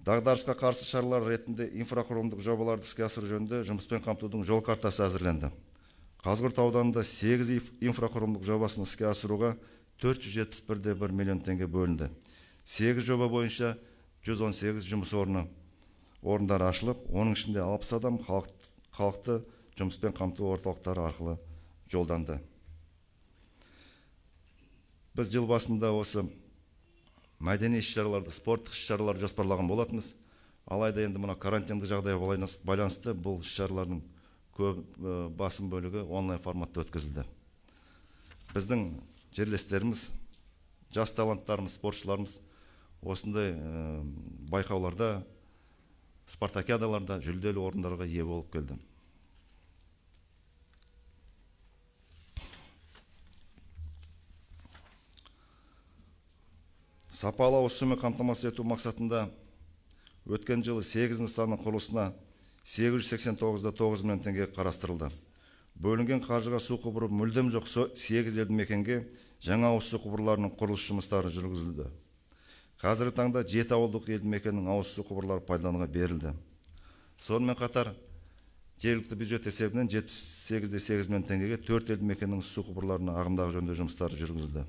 Дағдарысқа қарсы шаралар ретінде инфрақұрылымдық жобаларды іске асыру жөнінде жұмыспен қамтудың жол картасы әзірленді. Қазығұрт ауданында 8 инфрақұрылымдық жобасын іске асыруға 471,1 миллион теңге бөлінді. 8 жоба бойынша 118 жұмыс орындары ашылып, оның ішінде 60 адам халықты жұмыспен қамту орталықтары арқылы жолданды. Біз жыл басында осы мәдени іс-шараларды, спорттық іс-шараларды жоспарлаған болатынбыз. Алайда енді мына карантиндік жағдайға байланысты бұл іс-шаралардың көп басым бөлігі онлайн форматта өткізілді. Біздің жерлестеріміз, жас таланттарымыз, спортшыларымыз осындай байқауларда, спартакиадаларда жүлделі орындарға ие болып келді. Сапалы ауыз сумен қамтамасыз ету мақсатында өткен жылы 8 нысанның құрылысына 889,9 миллион теңге қарастырылды. Бөлінген қаржыға су құбыры мүлдем жоқ 8 елді мекенге жаңа ауыз су құбырларының құрылыс жұмыстары жүргізілді. Қазіргі таңда 7 ауылдық елді мекеннің ауыз су құбырлары пайдалануға берілді. Сонымен қатар жергілікті бюджет есебінен 78,8 миллион теңгеге 4 елді мекеннің су құбырларына ағымдағы жөндеу жұмыстары жүргізілді.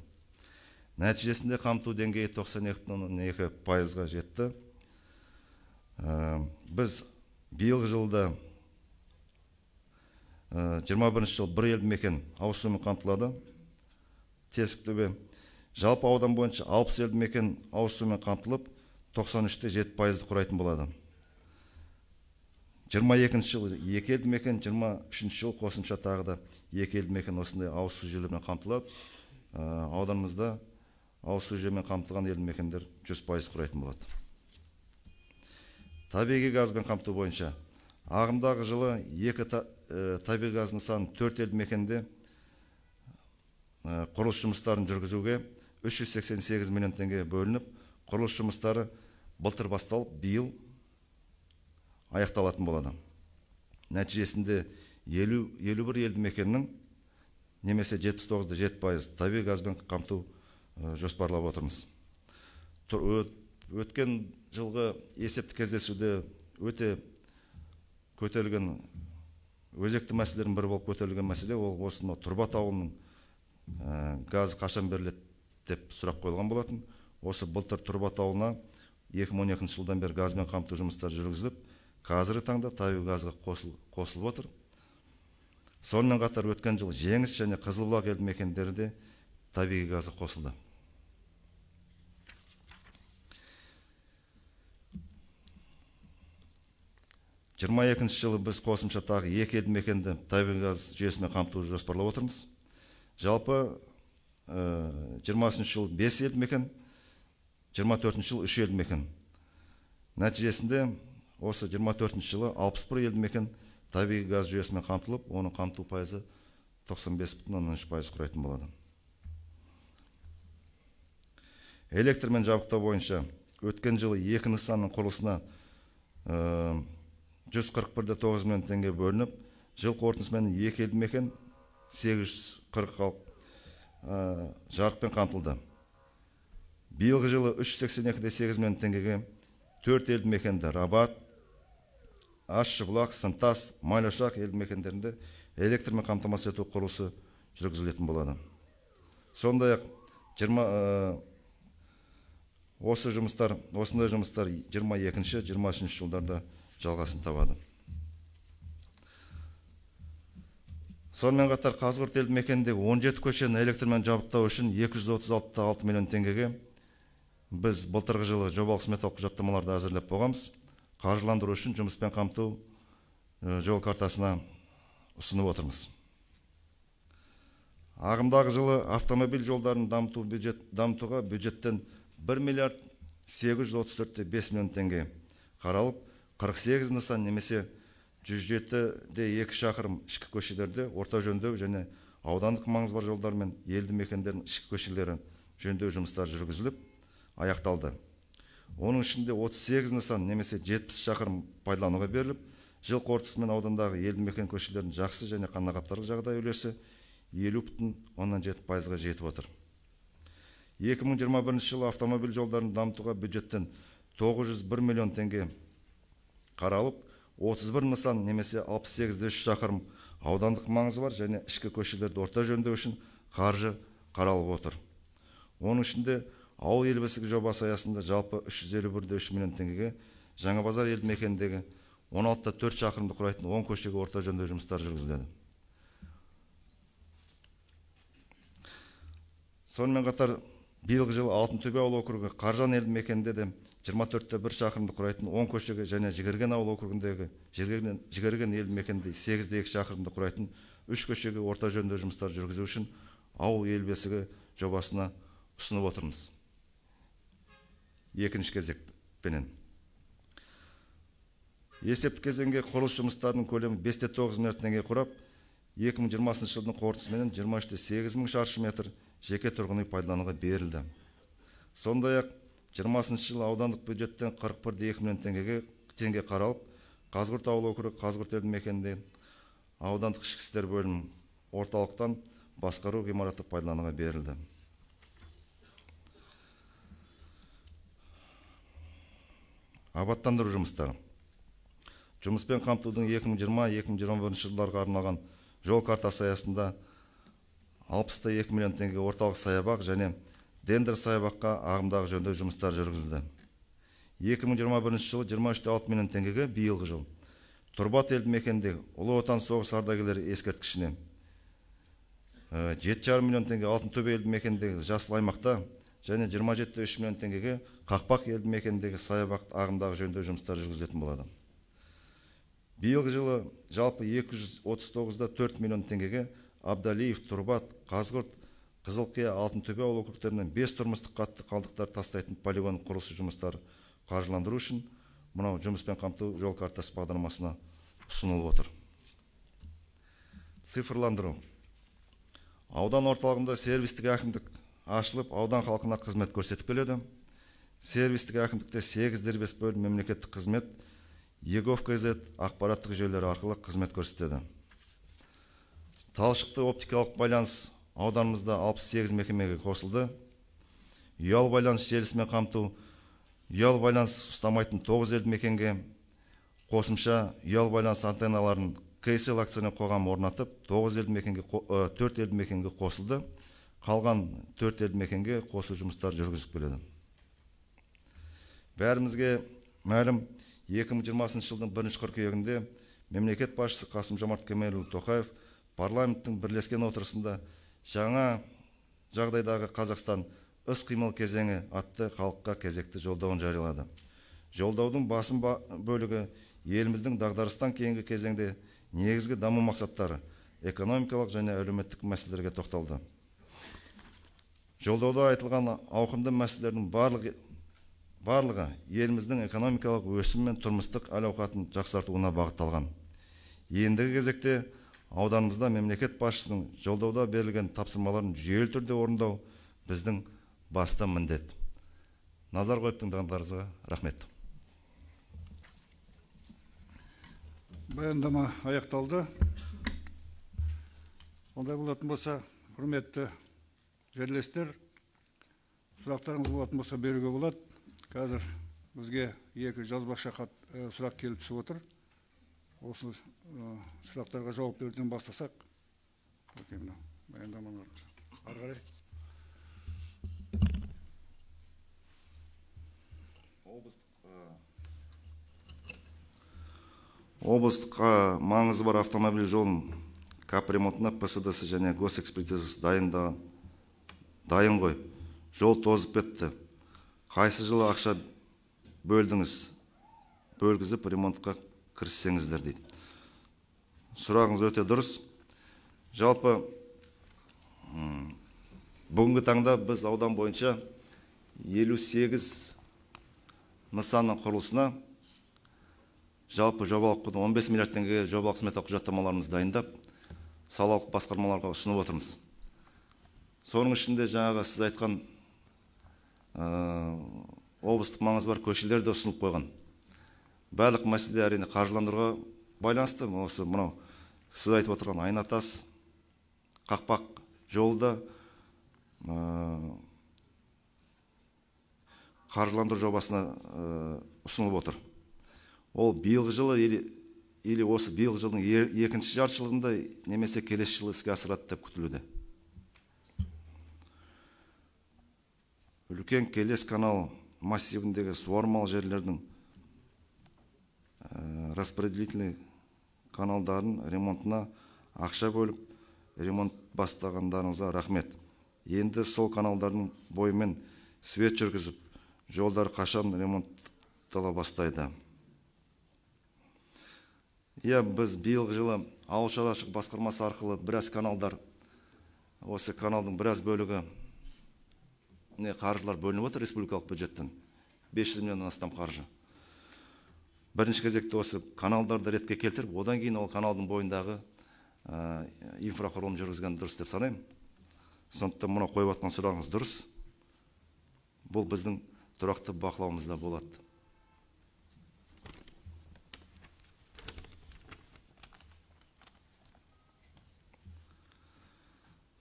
Нәтижесінде қамту деңгейі 92,2%-ға жетті. Біз биылғы жылда 21 жыл бір елді мекен ауыз сумен қамтылады. Тесіктөбе. Жалпы аудан бойынша 60 елді мекен ауыз сумен қамтылып, 93,7%-ды құрайтын болады. 22 жыл 2 елді мекен, 23 жыл қосымша тағы да 2 елді мекен осындай ауыз су жүйелерімен қамтылып, ауданымызда ауыз су жүйемен қамтылған елді мекендер 100% құрайтын болады. Табиғи газбен қамту бойынша ағымдағы жылы 2 табиғи газ нысаны 4 елді мекенде құрылыс жұмыстарын жүргізуге 388 миллион теңге бөлініп, құрылыс жұмыстары былтыр басталып, биыл аяқталатын болады. Нәтижесінде 51 елді мекеннің немесе 79,7% табиғи газбен қамту жоспарлап отырмыз. Өткен жылғы есептік кездесуде өте көтерілген өзекті мәселелердің бірі болып көтерілген мәселе ол осы Тұрбат ауылының газы қашан беріледі деп сұрақ қойылған болатын. Осы былтыр Тұрбат ауылына 2012 жылдан бері газбен қамту жұмыстары жүргізіліп, қазіргі таңда табиғи газға қосылып отыр. Сонымен қатар өткен жыл Жеңіс және Қызылбұлақ елді мекендері де табиғи газы қосылды. Жиырма екінші жылы біз қосымша тағы 2 елді мекенді табиғи газ жүйесімен қамтуды жоспарлап отырмыз. Жалпы 23 жыл 5 елді мекен, 24 жыл 3 елді мекен. Нәтижесінде осы 24 жылы 61 елді мекен табиғи газ жүйесімен қамтылып, оның қамту пайызы 95,3% құрайтын болады. Электрмен жабдықтау бойынша өткен жылы 2 нысанның құрылысына 141,9 миллион теңге бөлініп, жыл қорытындысымен 2 елді мекен 840 халық жарықпен қамтылды. Биылғы жылы 382,8 миллион теңгеге 4 елді мекенді Рабат, Ащыбұлақ, Сынтас, Майлашақ елді мекендерінде электрмен қамтамасыз ету құрылысы жүргізілетін болады. Сондай-ақ осындай жұмыстар 22-23 жылдарда жалғасын табады. Сонымен қатар Қазығұрт елді мекеніндегі 17 көшені электрмен жабдықтау үшін 236,6 миллион теңгеге біз былтырғы жылы жобалық сметалық құжаттамаларды әзірлеп қойғанбыз. Қаржыландыру үшін жұмыспен қамту жол картасына ұсынып отырмыз. Ағымдағы жылы автомобиль жолдарын дамытуға бюджеттен 1 миллиард 834,5 миллион теңге қаралып, 48 нысан немесе 107,2 шақырым ішкі көшелерде орта жөндеу және аудандық маңызы бар жолдар мен елді мекендердің ішкі көшелерін жөндеу жұмыстары жүргізіліп аяқталды. Оның ішінде 38 нысан немесе 70 шақырым пайдалануға беріліп, жыл қорытындысымен аудандағы елді мекен көшелерінің жақсы және қанағаттарлық жағдай үлесі 50,7%-ға жетіп отыр. 2021 жылы автомобиль жолдарын дамытуға бюджеттен 901 миллион теңге қаралып, 31 нысан немесе 68,3 шақырым аудандық маңызы бар және ішкі көшелерді орта жөндеу үшін қаржы қаралып отыр. Оның ішінде ауыл ел бесігі жобасы аясында жалпы 351,3 миллион теңгеге Жаңабазар елді мекеніндегі 16,4 шақырымды құрайтын 10 көшеге орта жөндеу жұмыстары жүргізіледі. Сонымен қатар биылғы жылы Алтынтөбе ауыл округі Қаржан елді мекенінде де 24,1 шақырымды құрайтын 10 көшеге және Жігерген ауыл округіндегі Жігерген елді мекенінде 8,2 шақырымды құрайтын 3 көшеге орта жөндеу жұмыстары жүргізу үшін ауыл ел бесігі жобасына ұсынып отырмыз. Екінші кезекпенен. Есептік кезеңге құрылыс жұмыстарының көлемі 5,9 миллиард теңге құрап, 2020 жылдың қорытындысымен 23,8 мың шаршы метр жеке тұрғын үй пайдалануға берілді. Сондай-ақ 20 жылы аудандық бюджеттен 41,2 миллион теңге қаралып, Қазығұрт ауыл округі Қазығұрт елді мекенінде аудандық ішкі істер бөлімі орталықтан басқару ғимараты пайдалануға берілді. Абаттандыру жұмыстары. Жұмыспен қамтудың 2020-2021 жылдарға арналған жол картасы аясында 62 миллион теңге орталық саябақ және Дендер саябаққа ағымдағы жөндеу жұмыстары жүргізілді. 2021 жылы 23,6 миллион теңгеге биылғы жыл Тұрбат елді мекеніндегі Ұлы Отан соғысы ардагерлері ескерткішіне, 7,5 миллион теңге Алтынтөбе елді мекеніндегі жасыл аймақта және 27,3 миллион теңгеге Қақпақ елді мекеніндегі саябақ ағымдағы жөндеу жұмыстары жүргізілетін болады. Биылғы жылы жалпы 239,4 миллион теңгеге Абдалиев, Тұрбат, Қазғұрт, Қызылқия, Алтынтөбе ауыл округтерінен 5 тұрмыстық қатты қалдықтар тастайтын полигон құрылысы жұмыстары қаржыландыру үшін мынау жұмыспен қамту жол картасы бағдарламасына ұсынылып отыр. Цифрландыру. Аудан орталығында сервистік әкімдік ашылып, аудан халқына қызмет көрсетіп келеді. Сервистік әкімдікте 8 дербес бөлім мемлекеттік қызмет, eGov.kz ақпараттық жүйелері арқылы қызмет көрсетеді. Талшықты оптикалық байланыс ауданымызда 68 мекемеге қосылды. Ұялы байланыс желісімен қамту, ұялы байланыс ұстамайтын 9 елді мекенге қосымша ұялы байланыс антенналарын КСЛ акционерлік қоғамы орнатып, 9 елді мекенге, 4 елді мекенге қосылды. Қалған 4 елді мекенге қосу жұмыстары жүргізіліп келеді. Бәрімізге мәлім, 2020 жылдың 1 қыркүйегінде мемлекет басшысы Қасым-Жомарт Кемелұлы Тоқаев парламенттің бірлескен отырысында жаңа жағдайдағы Қазақстан іс-қимыл кезеңі атты халыққа кезекті жолдауын жариялады. Жолдаудың басым бөлігі еліміздің дағдарыстан кейінгі кезеңде негізгі даму мақсаттары, экономикалық және әлеуметтік мәселелерге тоқталды. Жолдауда айтылған ауқымды мәселелердің барлығы еліміздің экономикалық өсімі мен тұрмыстық әл-ауқатын жақсартуына бағытталған. Ендігі кезекте ауданымызда мемлекет басшысының жолдауда берілген тапсырмаларын жүйелі түрде орындау біздің басты міндет. Назар қойып тыңдағандарыңызға рахмет. Баяндама аяқталды. Ондай болатын болса, құрметті жерлестер, сұрақтарыңыз болатын болса беруге болады. Қазір бізге екі жазбаша хат сұрақ келіп түсіп отыр. Осы сұрақтарға жауап беруден бастасақ. Баяндаманы ары қарай. Облыстық маңызы бар автомобиль жолын капремонтына ПСДС және госэкспертизасы дайын ғой. Жол тозып кетті. Қайсы жылы ақша бөлдіңіз, бөлгізіп ремонтқа кіріссеңіздер дейді. Сұрағыңыз өте дұрыс. Жалпы бүгінгі таңда біз аудан бойынша 58 нысанның құрылысына жалпы жобалық құны 15 миллиард теңгеге жобалық сметалық құжаттамаларымызды дайындап, салалық басқармаларға ұсынып отырмыз. Соның ішінде жаңағы сіз айтқан облыстық маңызы бар көшелер де ұсынылып қойған. Барлық мәселе әрине қаржыландыруға байланысты. Осы мынау сіз айтып отырған Айнатас, Қақпақ жолы да қаржыландыру жобасына ұсынылып отыр. Ол биылғы жылы или осы биылғы жылдың екінші жартыжылдығында немесе келесі жылы іске асырады деп күтілуде. Үлкен Келес канал массивіндегі суармалы жерлердің распределительный каналдарын ремонтына ақша бөліп, ремонт бастағандарыңызға рахмет. Енді сол каналдардың бойымен свет жүргізіп, жолдар қашан ремонттала бастайды? Иә, біз биылғы жылы ауыл шаруашылық басқармасы арқылы біраз каналдар, осы каналдың біраз бөлігі не қаржылар бөлініп отыр республикалық бюджеттен, 500 миллионнан астам қаржы. Бірінші кезекте осы каналдарды ретке келтіріп, одан кейін ол каналдың бойындағы инфрақұрылым жүргізген дұрыс деп санаймын. Сондықтан мына қойып жатқан сұрағыңыз дұрыс. Бұл біздің тұрақты бақылауымызда болады.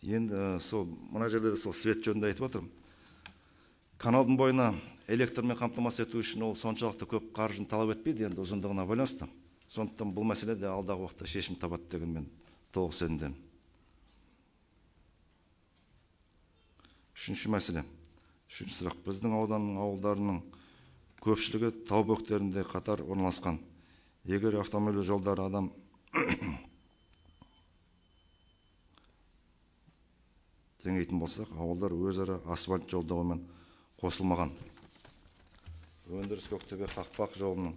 Енді сол мына жерде де сол свет жөнінде айтып отырмын. Каналдың бойына электрмен қамтамасыз ету үшін ол соншалықты көп қаржыны талап етпейді, енді ұзындығына байланысты. Сондықтан бұл мәселе де алдағы уақытта шешім табады деген мен толық сенімдемін. Үшінші мәселе, үшінші сұрақ. Біздің ауданның ауылдарының көпшілігі тау бөктерінде қатар орналасқан. Егер автомобиль жолдары адам теңейтін болсақ, ауылдар өзара асфальт жолдауымен қосылмаған. Өндіріс Көктөбе Қақпақ жолының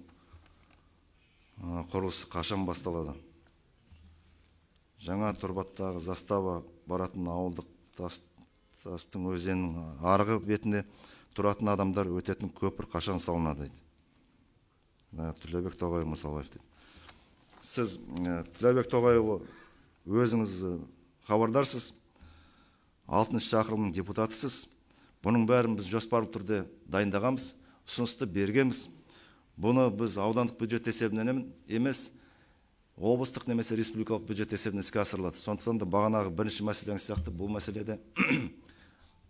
құрылысы қашан басталады? Жаңа Тұрбаттағы застава баратын ауылдық тастың өзенінің арғы бетінде тұратын адамдар өтетін көпір қашан салынады дейді. Түләбек Тоғайұлы Мысалбаев дейді. Сіз, Түләбек Тоғайұлы, өзіңіз хабардарсыз, 6-шы шақырылымның депутатысыз. Бұның бәрін біз жоспарлы түрде дайындағанбыз, ұсынысты бергенбіз. Бұны біз аудандық бюджет есебінен емес, облыстық немесе республикалық бюджет есебінен іске асырылады. Сондықтан да бағанағы бірінші мәселеңіз сияқты бұл мәселеде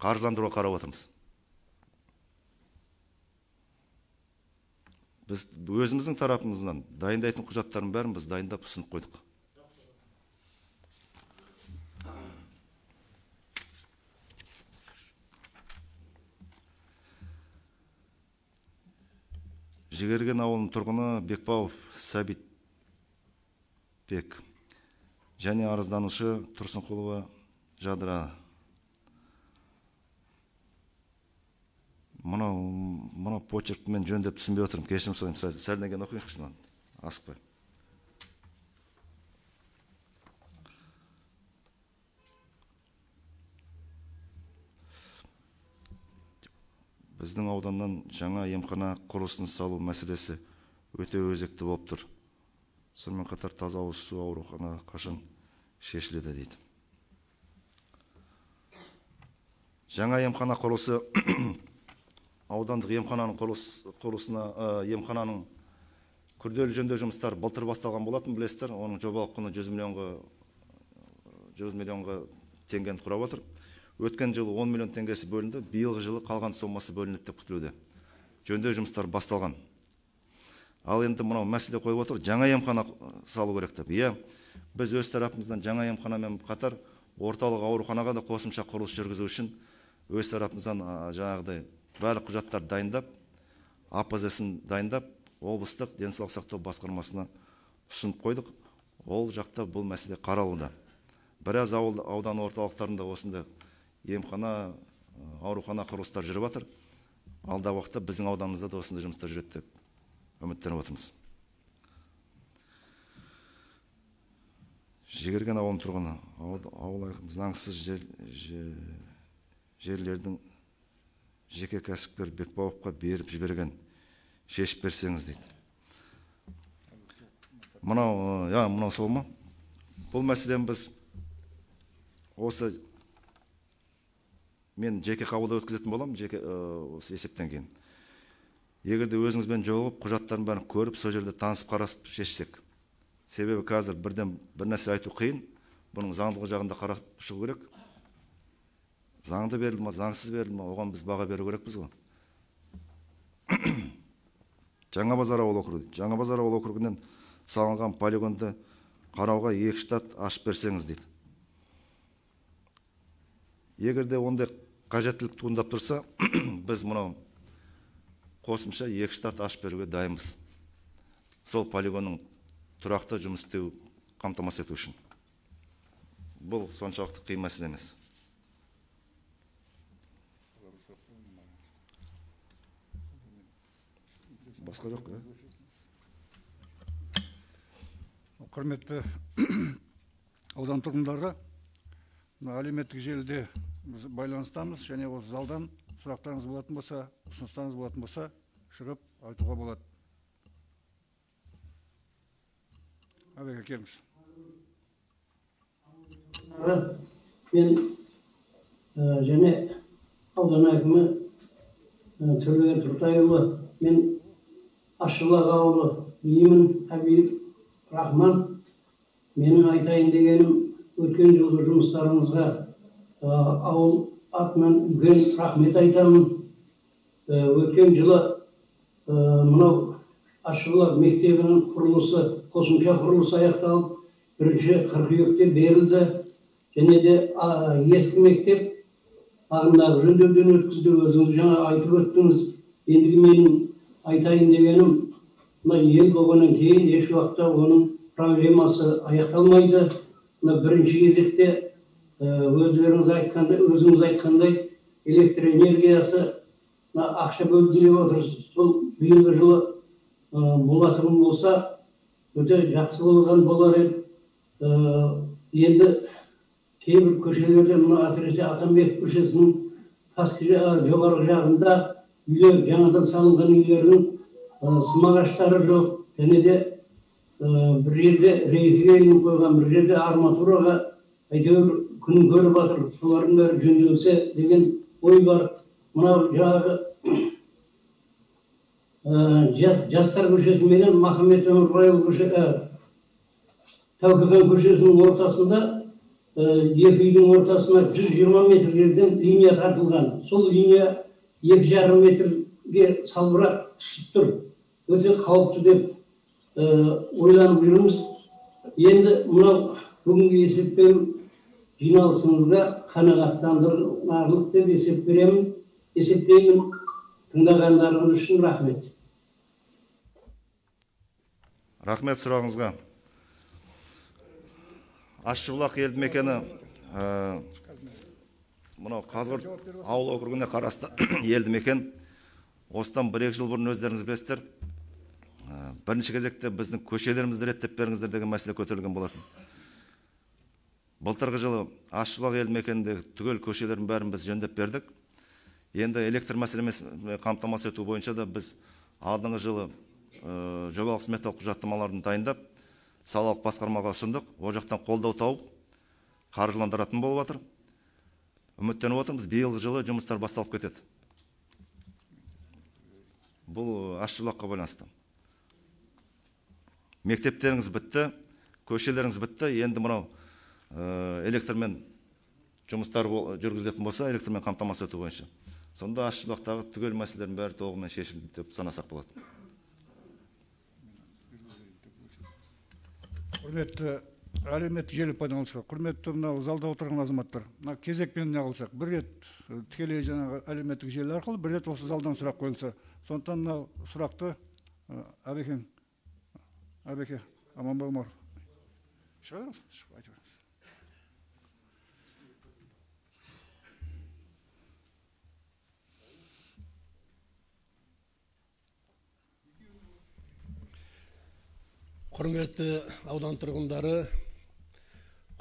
қаржыландыруға қарап отырмыз. Біз өзіміздің тарапымыздан дайындайтын құжаттардың бәрін біз дайындап ұсынып қойдық. Жігерген ауылының тұрғыны Бекбауов Сәбитбек және арызданушы Тұрсынқұлова Жадыра. Мынау почеркті мен жөндеп түсінбей отырмын, кешірім сұраймын, сәлден кейін оқиыншы мынаны, асықпай. Біздің ауданнан жаңа емхана құрылысын салу мәселесі өте өзекті болып тұр. Сонымен қатар таза ауыз су аурухана қашан шешіледі дейді. Жаңа емхана құрылысы аудандық емхананың құрылысына, емхананың күрделі жөндеу жұмыстары былтыр басталған болатын, білесіздер. Оның жобалық құны 100 миллионға теңгені құрап отыр. Өткен жылы 10 миллион теңгесі бөлінді, биылғы жылы қалған сомасы бөлінеді деп күтілуде. Жөндеу жұмыстары басталған. Ал енді мынау мәселе қойып отыр, жаңа емхана салу керек деп. Иә, біз өз тарапымыздан жаңа емханамен қатар орталық ауруханаға да қосымша құрылыс жүргізу үшін өз тарапымыздан жаңағыдай барлық құжаттарды дайындап, АПЗ-сын дайындап, облыстық денсаулық сақтау басқармасына ұсынып қойдық. Ол жақта бұл мәселе қаралуда. Біраз аудан орталықтарында осындай емхана, аурухана құрылыстар жүріп жатыр. Алдағы уақытта біздің ауданымызда да осындай жұмыстар жүреді деп үміттеніп отырмыз. Жігерген ауылының тұрғыны, ауыл әкімі заңсыз жерлердің жеке кәсіпкер Бекбауовқа беріп жіберген, шешіп берсеңіз дейді. Мынау, я, мынау сол ма? Бұл мәселені біз осы мен жеке қабылдау өткізетін боламын, жеке осы есептен кейін. Егер де өзіңізбен жолығып, құжаттардың бәрін көріп, сол жерде танысып, қарасып шешсек. Себебі қазір бірден бір нәрсе айту қиын. Бұның заңдылығы жағында қарап шығу керек. Заңды берілді ма, заңсыз берілді ма, оған біз баға беру керекпіз ғой. Жаңа Базар ауыл округі. Жаңа Базар ауыл округінен салынған полигонды қарауға 2 штат ашып берсеңіз дейді. Егер де ондай қажеттілік туындап тұрса, біз мынау қосымша 2 штат ашып беруге дайынбыз. Сол полигонның тұрақты жұмыс істеу қамтамасыз ету үшін. Бұл соншалықты қиын мәселе емес. Басқа жоқ, ә? Құрметті аудан тұрғындары, әлеуметтік желіде біз байланыстамыз және осы залдан сұрақтарыңыз болатын болса, ұсыныстарыңыз болатын болса, шығып айтуға болады. Әбеке, келіңіз. Мен және аудан әкімі Төлеген Тұртайұлы, мен Ащыбұлақ ауылы биімін Әбиев Рахман. Менің айтайын дегенім, өткен жылғы жұмыстарыңызға ауыл атынан үлкен рахмет айтамын. Өткен жылы мынау Ащыбұлақ мектебінің құрылысы, қосымша құрылысы аяқталып, 1 қыркүйекте берілді. Және де ескі мектеп ағымдағы жөндеуден өткізді, өзіңіз жаңа айтып өттіңіз. Ендігі менің айтайын дегенім, Мына ел болғаннан кейін еш уақытта оның проблемасы аяқталмайды. Мына бірінші кезекте өздеріңіз айтқандай, өзіңіз айтқандай электр энергиясы мына ақша бөлді деп отырсыз. Сол биылғы жылы болатын болса өте жақсы болған болар еді. Енді кейбір көшелерде, мына әсіресе Атамбеков көшесінің жоғарғы жағында үйлер, жаңадан салынған үйлердің сым ағаштары жоқ, және де бір жерде рейкіге ілініп қойған, бір жерде арматураға әйтеуір күнін көріп жатыр. Солардың бәрі жөнделсе деген ой бар. Мынау жаңағы Жастар көшесі менен Махамбет Өмірбайұлы көше, Тәуке хан көшесінің ортасында екі үйдің ортасына 120 метр жерден линия тартылған. Сол линия 2,5 метрге салбырап түсіп тұр. Өте қауіпті деп ойланып жүрміз. Енді мынау бүгінгі есеп беру жиналысыңызға қанағаттандырарлық деп есеп беремін, есептеймін. Тыңдағандарыңыз үшін рахмет. Рахмет сұрағыңызға. Ащыбұлақ елді мекені мынау Қазығұрт ауыл округіне қарасты елді мекен. Осыдан 1-2 жыл бұрын өздеріңіз білесіздер, бірінші кезекте біздің көшелерімізді реттеп беріңіздер деген мәселе көтерілген болатын. Былтырғы жылы Ащыбұлақ елді мекеніндегі түгел көшелердің бәрін біз жөндеп бердік. Енді электр мәселесімен қамтамасыз ету бойынша да біз алдыңғы жылы жобалық сметалық құжаттамаларын дайындап, салалық басқармаға ұсындық. Ол жақтан қолдау тауып, қаржыландыратын болып жатыр. Үміттеніп отырмыз, биылғы жылы жұмыстар басталып кетеді. Бұл Ащыбұлаққа байланысты. Мектептеріңіз бітті, көшелеріңіз бітті. Енді мынау электрмен жұмыстар жүргізілетін болса, электрмен қамтамасыз ету бойынша. Сонда Ащыбұлақтағы түгел мәселелердің бәрі толығымен шешілді деп санасақ болады. Құрметті әлеуметтік желі пайдаланушылар, құрметті мынау залда отырған азаматтар, мына кезекпен не қылсақ, бір рет тікелей жаңағы әлеуметтік желі арқылы, бір рет осы залдан сұрақ қойылса. Сондықтан мынау сұрақты Әбеке Аманбай Омаров. Шыға беріңіз, шығып айта беріңіз. Құрметті аудан тұрғындары,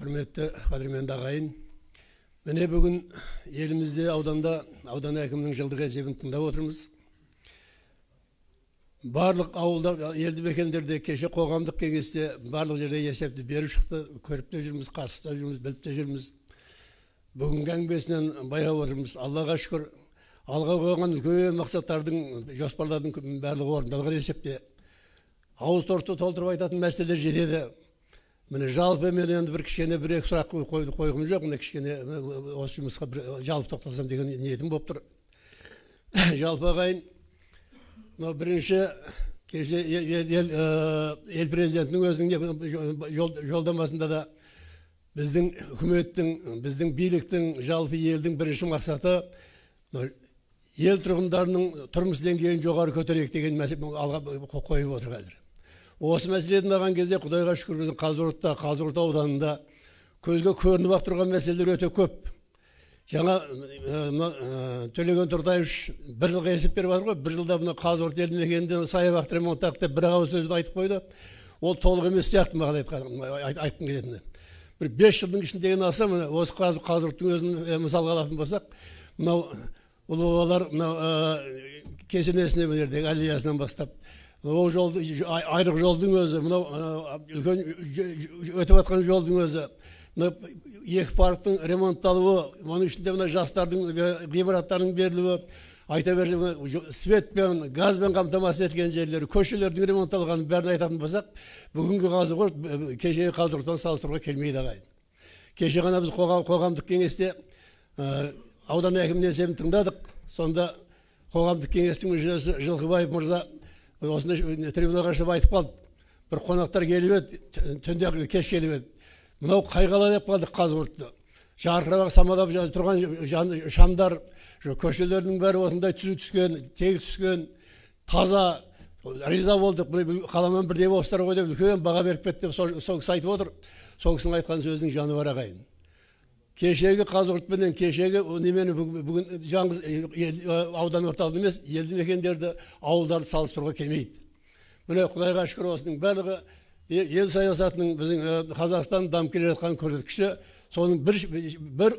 құрметті қадірменді ағайын, міне бүгін елімізде ауданда аудан әкімінің жылдық есебін тыңдап отырмыз. Барлық ауылда, елді мекендерде кеше қоғамдық кеңесте барлық жерде есепті беріп шықты, көріп те жүрміз, қатысып та жүрміз, біліп те жүрміз. Бүгінгі әңгімесінен байқап отырмыз. Аллаға шүкір, алға қойған үлкен мақсаттардың, жоспарлардың барлығы орындалған есепте. Ауыз толтырып айтатын мәселелер жетеді. Міне жалпы мен енді бір кішкене бір екі сұрақ қойғым жоқ, міне кішкене осы жұмысқа бір жалпы тоқталсам деген ниетім болып тұр. Жалпы ағайын, мынау бірінші кеше ел президентінің өзінің жолдамасында да біздің үкіметтің, біздің биліктің, жалпы елдің бірінші мақсаты ел тұрғындарының тұрмыс деңгейін жоғары көтерейік деген мәселе алға қойып отыр қазір. Осы мәселені алған кезде Құдайға шүкір біздің Қазығұртта, Қазығұрт ауданында көзге көрініп ақ тұрған мәселелер өте көп. Жаңа Төлеген Тұртаевич бір жылға есеп беріп жатыр ғой, бір жылда мына Қазығұрт елді мекенінде саябақты ремонттадық деп бір ауыз сөзді айтып қойды. Ол толық емес сияқты маған айтқым келетіні. Бір 5 жылдың ішіндегіні алсам, осы Қазығұрттың өзін мысалға алатын болсақ, мынау ұлы бабалар мынау кесенесіне мына жердегі аллеясынан бастап, ол жолды, айрық жолдың өзі, мынау үлкен өтіп жатқан жолдың өзі, мына екі парктың ремонтталуы, оның ішінде мына жастардың ғимараттарының берілуі, айта берсе светпен, газбен қамтамасыз етілген жерлері, көшелердің ремонтталғанын бәрін айтатын болсақ, бүгінгі Қазығұрт кешегі Қазығұртпен салыстыруға келмейді ағайын. Кеше ғана біз қоғамдық кеңесте аудан әкімінің есебін тыңдадық. Сонда қоғамдық кеңестің мүшесі Жылқыбаев мырза осындай трибунаға шығып айтып қалды. Бір қонақтар келіп еді, түнде кеш келіп еді. Мынау қай қала деп қалдық Қазығұртты. Жарқырап самалап тұрған шамдар, көшелердің бәрі осындай түзу түскен, тегіс түскен, таза, Риза болдық, қаламен бірдей болыпсыздар ғой деп үлкен баға беріп кетті деп сол кісі айтып отыр. Сол кісінің айтқан сөзінің жаны бар, ағайын. Кешегі Қазығұртпенен кешегі немені бүгін жалғыз аудан орталығы емес, елді мекендерді, ауылдарды салыстыруға келмейді. Міне, Құдайға шүкір, осының барлығы ел саясатының, біздің Қазақстан дамып келе жатқан көрсеткіші, соның бір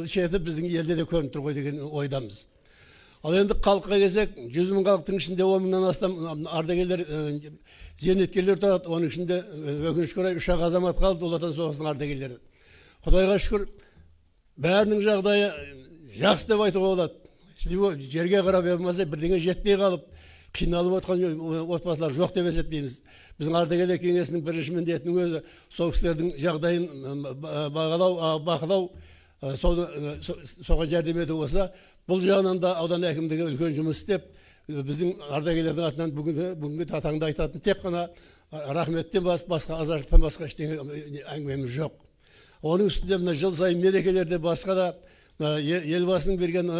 шеті біздің елде де көрініп тұр ғой деген ойдамыз. Ал енді халыққа келсек, 100 мың халықтың ішінде 10 мыңнан астам ардагерлер, зейнеткерлер тұрады. Оның ішінде, өкінішке орай, 3-ақ азамат қалды Ұлы Отан соғысының ардагерлері. Құдайға шүкір, бәрінің жағдайы жақсы деп айтуға болады. Жерге қарап болмаса, бірдеңе жетпей қалып, қиналып отқан отбасылар жоқ деп есептейміз. Біздің ардагерлер кеңесінің бірінші міндетінің өзі сол кісілердің жағдайын бағалау, бақылау, соған жәрдем ету болса, бұл жағынан да аудан әкімдігі үлкен жұмыс істеп, біздің ардагерлердің атынан бүгінгі таңда айтатын тек қана рахметтен басқа, азаштықтан басқа ештеңе әңгімеміз жоқ. Оның үстінде мына жыл сайын мерекелерде басқа да Елбасының берген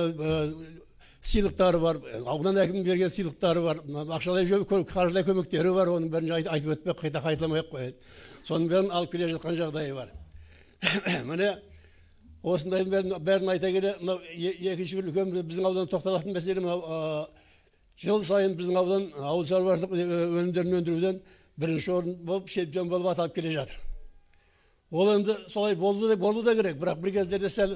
сыйлықтары бар, аудан әкімінің берген сыйлықтары бар, ақшалай, қаржылай көмектері бар, оның бәрін айтып өтпей, қайта қайталамай ақ қояйын. Соның бәрін алып келе жатқан жағдайы бар. Міне, осындайдың бәрін айта келе, мынау екінші бір үлкен біздің аудан тоқталатын мәселе, мынау жыл сайын біздің аудан ауыл шаруашылық өнімдерін өндіруден бірінші орын болып, чемпион болып аталып келе жатыр. Ол енді солай болу да керек, бірақ бір кездерде сәл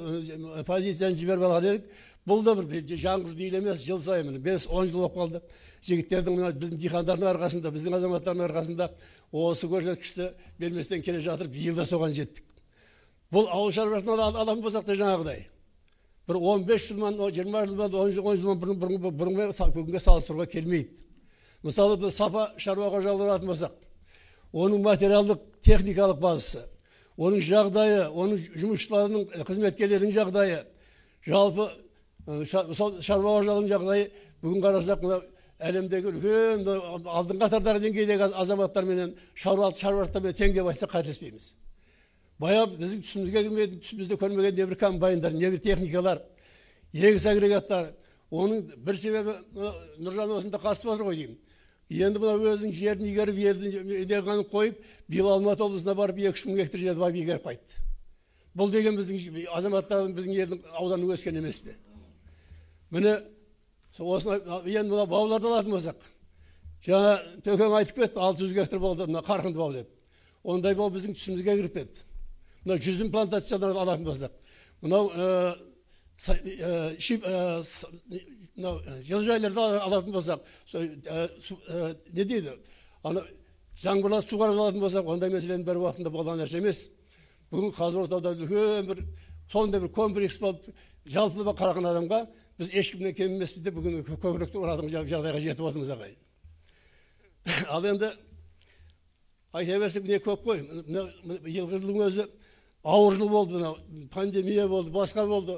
позицияны жіберіп алған едік. Бұл да бір жалғыз биыл емес, жыл сайын 5-10 жыл болып қалды. Жігіттердің, мына біздің диқандардың арқасында, біздің азаматтардың арқасында осы көрсеткішті берместен келе жатыр, биыл да соған жеттік. Бұл ауыл шаруашылығын алатын болсақ та жаңағыдай. Бір 15 жылдан, 20 жылдан, 10 жылдан бұрынғы бүгінге салыстыруға келмейді. Мысалы, біз Сапа шаруа қожалығын алатын болсақ, оның материалдық, техникалық базасы, оның жағдайы, оның жұмысшыларының, қызметкерлерінің жағдайы, жалпы сол шаруа қожалығының жағдайы бүгін қарасақ, мына әлемдегі үлкен алдыңғы қатардағы деңгейдегі азаматтарменен, шаруашылықтармен тең деп айтсақ қателеспейміз. Баяғы біздің түсімізге кірмейтін, түсімізде көрмеген небір комбайндар, небір техникалар, егіс агрегаттары. Оның бір себебі Нұржан осында қатысып отыр ғой деймін. Енді мына өзінің жерін игеріп, елдің қойып, биыл Алматы облысына барып 2-3 мың гектар жерді барып игеріп қайтты. Бұл деген біздің азаматтардың, біздің елдің ауданның өскен емес пе? Міне, осыны енді мына бауларды алатын болсақ, жаңа Төкең айтып кетті, 600 гектар болды мына қарқынды бау деп. Ондай бау біздің түсімізге кіріп кетті. Мына жүзім плантацияларын алатын болсақ, мынау жылыжайларды алатын болсақ, не дейді, аны жаңбырлар суғарып алатын болсақ, ондай мәселенің бәрі уақытында болған нәрсе емес. Бүгін Қазығұрт ауданы үлкен бір сондай бір комплекс болып, жалпылама қараған адамға біз ешкімнен кем емеспіз деп бүгін көкіректі ұратын жағдайға жетіп отырмыз, ағайын. Ал енді айта берсек, не көп қой. Биылғы жылдың өзі ауыр жыл болды, мынау пандемия болды, басқа болды.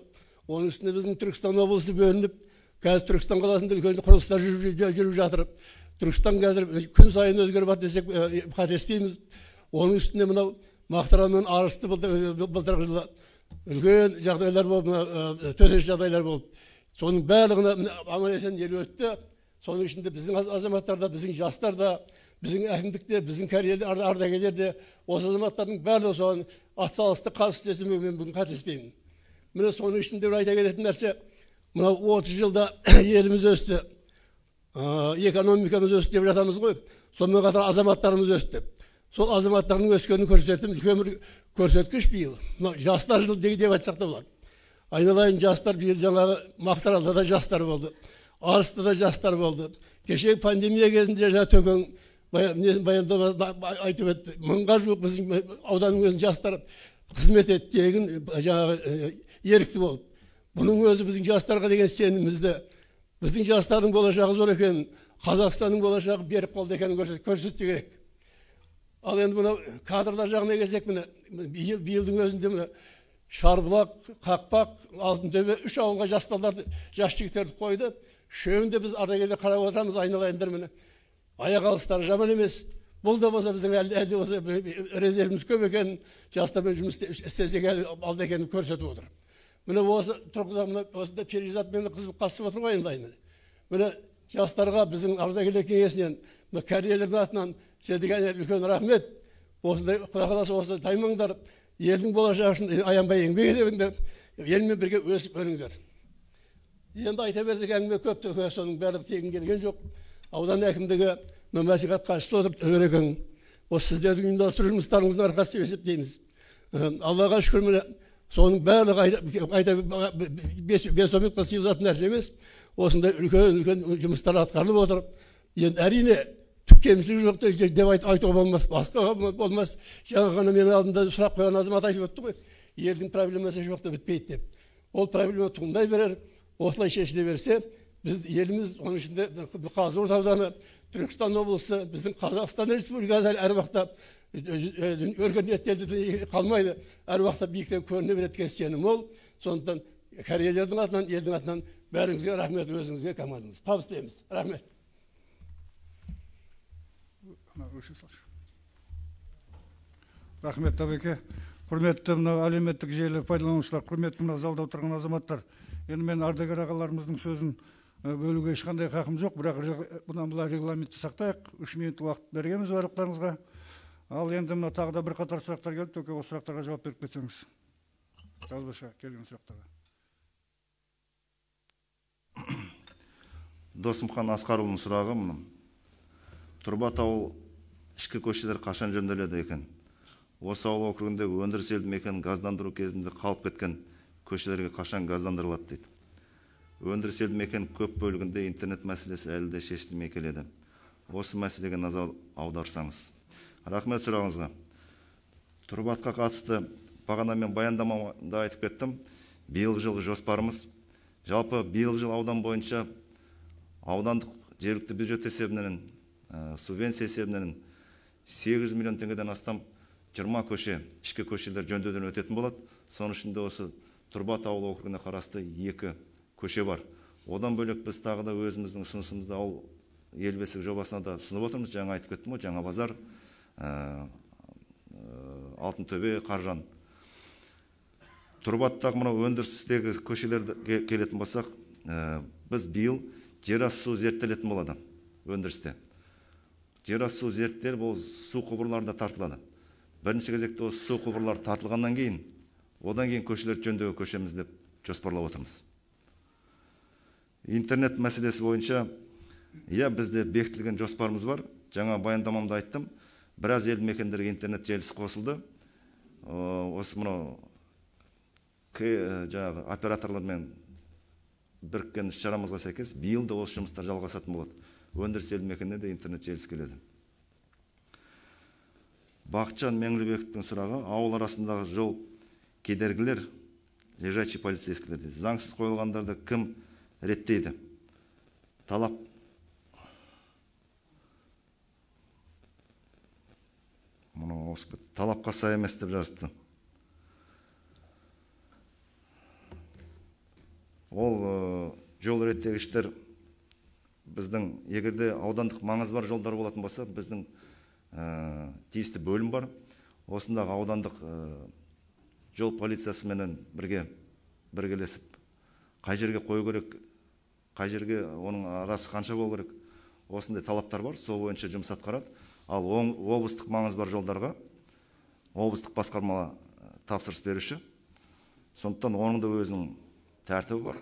Оның үстіне біздің Түркістан облысы бөлініп, қазір Түркістан қаласында үлкен құрылыстар жүріп жатыр. Түркістан қазір күн сайын өзгеріп жатыр десек қателеспейміз. Оның үстіне мынау Мақтаарал мен Арысты былтырғы жылы үлкен жағдайлар болды, төтенше жағдайлар болды. Соның барлығына аман есен ел өтті. Соның ішінде біздің азаматтар да, біздің жастар да, біздің әкімдік те, біздің ардагерлер де, осы азаматтардың барлығы соған атсалысты, қатысты десем мен бүгін қателеспеймін. Міне, соның ішінде бір айта кететін нәрсе, мынау 30 жылда еліміз өсті, экономикамыз өсті деп жатамыз ғой. Сонымен қатар азаматтарымыз өсті. Сол азаматтардың өскенін көрсететін үлкен бір көрсеткіш биыл. Мынау жастар жылы деп айтсақ та болады. Айналайын жастар, биыл жаңағы Мақтааралда да жастар болды, Арыста да жастар болды. Кешегі пандемия кезінде жаңа Төкең баяндамасында айтып өтті, 1000-ға жуық біздің ауданның өзінің жастары қызмет етті, тегін жаңағы ерікті болып. Бұның өзі біздің жастарға деген сенімімізді, біздің жастардың болашағы зор екенін, Қазақстанның болашағы берік қолда екенін көрсетсе керек. Ал енді мынау кадрлар жағына келсек, міне биылдың өзінде мына Шарбұлақ, Қақпақ, Алтынтөбе 3 ауылға жас балаларды, жас жігіттерді қойды. Үшеуін де біз ардагерлер қарап отырамыз, айналайындар міне. Аяқ алыстары жаман емес. Бұл да болса біздің әлі болса резервіміз көп екенін, жастармен жұмыс істесек әлі алда екенін көрсетіп отыр. Міне, осы тұрғыда мына осында Перизат мені қызып қатысып отыр ғой айналайын. Міне, Жастарға біздің ардагерлер кеңесінен, кәрілердің атынан сіздерге үлкен рахмет. Осындай Құдай қаласа осындай таймаңдар, елдің болашағы үшін аянбай еңбек етіңдер, елмен бірге өсіп өніңдер. Енді айта берсек әңгіме көп, соның бәрі тегін келген жоқ. Аудан әкімдігі мәслихат хатшысы отырып Өмірекең, осы сіздердің ұйымдастыру жұмыстарыңыздың арқасы деп есептейміз. Аллаға шүкір, міне соның барлығы айта 5 минутқа сыйғызатын нәрсе емес. Осындай үлкен жұмыстар атқарылып отыр. Енді әрине түк кемшілік жоқ деп айтуға болмас, басқа болмас. Жаңа ғана менің алдымда сұрақ қойған азамат айтып өтті ғой, елдің проблемасы жоқ деп бітпейді деп. Ол проблема туындай берер, осылай шешіле берсе, біз еліміз, оның ішінде Қазығұрт ауданы, Түркістан облысы, біздің Қазақстан Республикасы әр уақытта өркениетті қалмайды, әр уақытта биіктен көріне береді деген сенім мол. Сондықтан кәрілердің атынан, елдің атынан бәріңізге рахмет, өзіңізге, командаңыз. Табыс тілейміз. Рахмет. Рахмет, Табеке. Құрметті мынау әлеуметтік желі пайдаланушылар, құрметті мына залда отырған азаматтар. Енді мен ардагер ағаларымыздың сөзін бөлуге ешқандай хақым жоқ, бірақ бұдан былай регламентті сақтайық. 3 минут уақыт бергенбіз барлықтарыңызға. Ал енді мына тағы да бірқатар сұрақтар келді, төке осы сұрақтарға жауап беріп кетсеңіз. Жазбаша келген сұрақтарға. Досымхан Асқарұлының сұрағы мына. Тұрбат ауыл ішкі көшелер қашан жөнделеді екен? Осы ауыл округінде өндіріс елді мекенін газдандыру кезінде қалып кеткен көшелерге қашан газдандырылады дейді. Өндіріс елді мекен көп бөлігінде интернет мәселесі әлі де шешілмей келеді. Осы мәселеге назар аударсаңыз. Рахмет сұрағыңызға. Тұрбатқа қатысты бағана мен баяндамада айтып кеттім. Биылғы жылғы жоспарымыз, жалпы биылғы жыл аудан бойынша аудандық жергілікті бюджет есебінен, субвенция есебінен 800 миллион теңгеден астам 20 көше, ішкі көшелер жөндеуден өтетін болады. Соның ішінде осы Тұрбат ауыл округіне қарасты 2 көше бар. Одан бөлек біз тағы да өзіміздің ұсынысымызды ауыл ел бесігі жобасына да ұсынып отырмыз. Жаңа айтып кеттім ғой, Жаңа базар, Алтынтөбе, Қаржан. Тұрбаттағы мынау өндірістегі көшелерге келетін болсақ, біз биыл жерасты су зерттелетін болады өндірісте. Жерасты су зерттеліп, ол су құбырлары да тартылады. Бірінші кезекте осы су құбырлары тартылғаннан кейін, одан кейін көшелерді жөндеуге көшеміз деп жоспарлап отырмыз. Интернет мәселесі бойынша, иә, бізде бекітілген жоспарымыз бар. Жаңа баяндамамда айттым. Біраз елді мекендерге интернет желісі қосылды. Осы мынау жаңағы операторлармен біріккен іс-шарамызға сәйкес биыл да осы жұмыстар жалғасатын болады. Өндіріс елді мекеніне де интернет желісі келеді. Бақытжан Меңлібековтің сұрағы, ауыл арасындағы жол кедергілер, лежачий полицейскілер дейді. Заңсыз қойылғандарды кім реттейді? Талап талапқа сай емес деп жазыпты. Ол жол реттегіштер біздің, егерде аудандық маңызы бар жолдар болатын болса, біздің тиісті бөлім бар. Осындағы аудандық жол полициясыменен бірге біргелесіп, қай жерге қою керек, қай жерге оның арасы қанша болу керек, осындай талаптар бар, сол бойынша жұмыс атқарады. Ал облыстық маңызы бар жолдарға облыстық басқарма тапсырыс беруші. Сондықтан оның да өзінің тәртібі бар.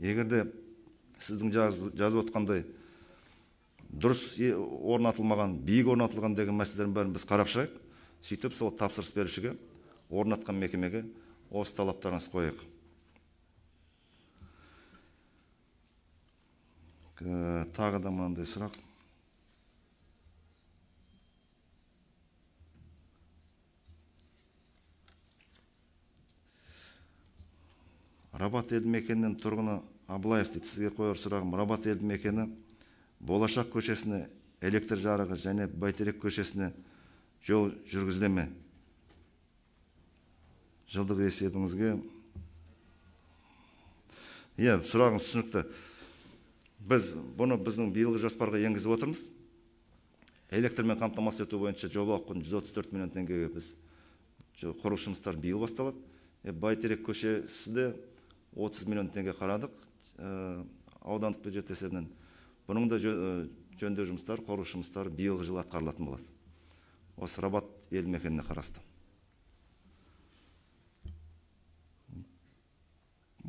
Егер де сіздің жазып отқандай дұрыс орнатылмаған, биік орнатылған деген мәселелердің бәрін біз қарап шығайық. Сөйтіп сол тапсырыс берушіге, орнатқан мекемеге осы талаптарыңызды қояйық. Тағы да мынандай сұрақ. Рабат елді мекенінің тұрғыны Абылаев дейді, сізге қояр сұрағым. Рабат елді мекені Болашақ көшесіне электр жарығы және Бәйтерек көшесіне жол жүргізіле ме? Жылдық есебіңізге. Иә, сұрағыңыз түсінікті. Біз бұны біздің биылғы жоспарға енгізіп отырмыз. Электрмен қамтамасыз ету бойынша жобалық құны 134 миллион теңгеге біз құрылыс жұмыстары биыл басталады. Бәйтерек көшесі де 30 миллион теңге қарадық аудандық бюджет есебінен. Бұның да жөндеу жұмыстары, құрылыс жұмыстары биылғы жылы атқарылатын болады. Осы Рабат елді мекеніне қарасты.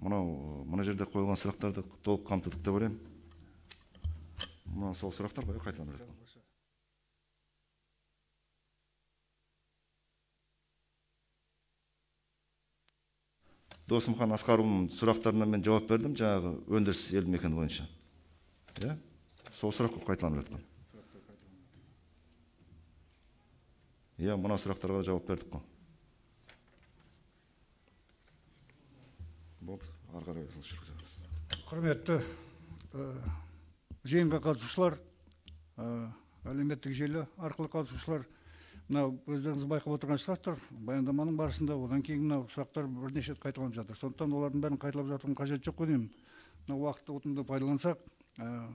Мынау мына жерде қойылған сұрақтарды толық қамтыдық деп ойлаймын. Мына сол сұрақтар ғой қайталанып жатқан. Досымхан Асқарұлының сұрақтарына мен жауап бердім, жаңағы өндіріс елді мекені бойынша. Иә? Сол сұрақ қайталанып жатқан. Иә, мына сұрақтарға жауап бердік қой. Болды, ары қарай жүргіземіз. Құрметті жиынға қатысушылар, әлеуметтік желі арқылы қатысушылар, мына өздеріңіз байқап отырған шығарсыздар, баяндаманың барысында одан кейін мына сұрақтар бірнеше рет қайталанып жатыр. Сондықтан олардың бәрін қайталап жатудың қажеті жоқ қой деймін. Мына уақытты ұтымды пайдалансақ,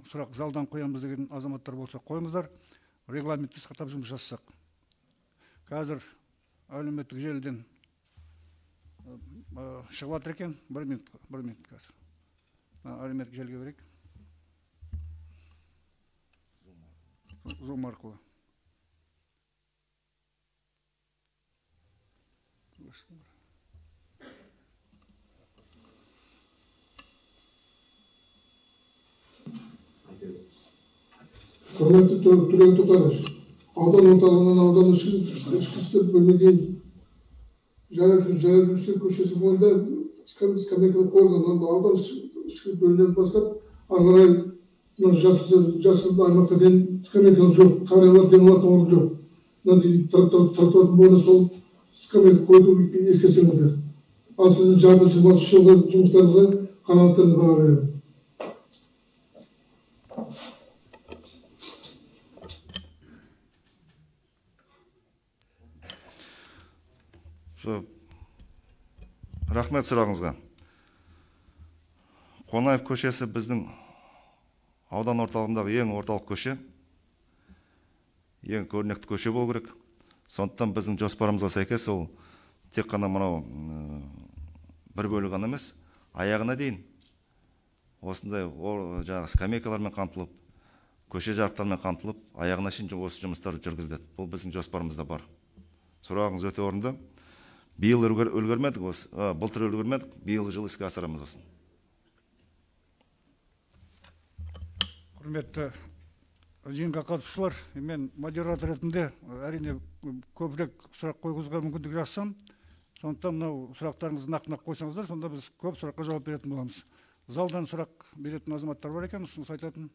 сұрақ залдан қоямыз деген азаматтар болса қойыңыздар, регламентті сақтап жұмыс жасасақ. Қазір әлеуметтік желіден шығып жатыр екен, бір минут қазір. Әлеуметтік желіге берейік. Zoom арқылы. Құрметті Төлеген Тоқтарович, аудан орталығынан аудан ішкі істер бөліміне дейін Жайылушылар көшесі бойында скамейка қойылған. Аудан ішкі бөлімінен бастап ары қарай мына жасыл аймаққа дейін скамейка жоқ, қариялар демалатын орын жоқ. Мына тротуардың бойына сол скамейка қоюды ескерсеңіздер. Ал сіздің жалпы 20 жылғы жұмыстарыңызға қанағаттанып баға беремін. Рахмет сұрағыңызға. Қонаев көшесі біздің аудан орталығындағы ең орталық көше, ең көрнекті көше болу керек. Сондықтан біздің жоспарымызға сәйкес ол тек қана мынау бір бөлігі ғана емес, аяғына дейін осындай жаңағы скамейкалармен қамтылып, көше жарықтарымен қамтылып, аяғына шейін осы жұмыстар жүргізіледі. Бұл біздің жоспарымызда бар. Сұрағыңыз өте орынды. Биыл үлгермедік, былтыр үлгермедік, биылғы жылы іске асырамыз осыны. Құрметті жиынға қатысушылар, мен модератор ретінде әрине көбірек сұрақ қойғызуға мүмкіндік жасасам, сондықтан мынау сұрақтарыңызды нақ-нақ қойсаңыздар, сонда біз көп сұраққа жауап беретін боламыз. Залдан сұрақ беретін азаматтар бар екен, ұсыныс айтатын.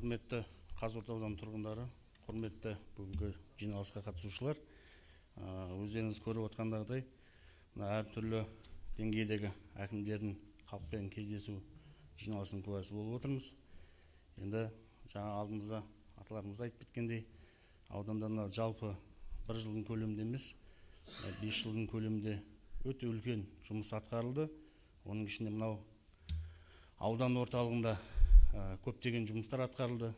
Құрметті Қазығұрт ауданы тұрғындары, құрметті бүгінгі жиналысқа қатысушылар, өздеріңіз көріп отқандағыдай, әртүрлі деңгейдегі әкімдердің халықпен кездесу жиналысының куәсі болып отырмыз. Енді жаңа алдымызда аталарымыз айтып кеткендей, ауданда мына жалпы бір жылдың көлемінде емес, 5 жылдың көлемінде өте үлкен жұмыс атқарылды. Оның ішінде мынау аудан орталығында көптеген жұмыстар атқарылды.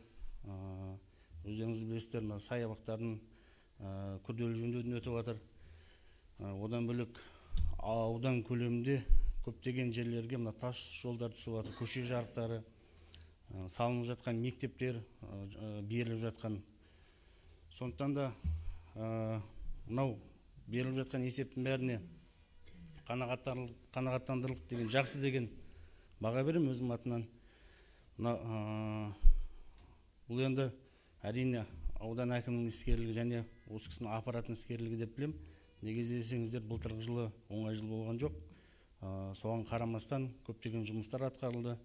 Өздеріңіз білесіздер, мына саябақтардың күрделі жөндеуден өтіп жатыр. Одан бөлек аудан көлемінде көптеген жерлерге мына тас жолдар түсіп жатыр, көше жарықтары, салынып жатқан мектептер беріліп жатқан. Сондықтан да мынау беріліп жатқан есептің бәріне қанағаттандырылды деген, жақсы деген баға беремін өзім атынан. Бұл енді әрине аудан әкімінің іскерлігі және осы кісінің аппаратының іскерлігі деп білем. Неге десеңіздер, былтырғы жылы оңай жыл болған жоқ. Соған қарамастан көптеген жұмыстар атқарылды.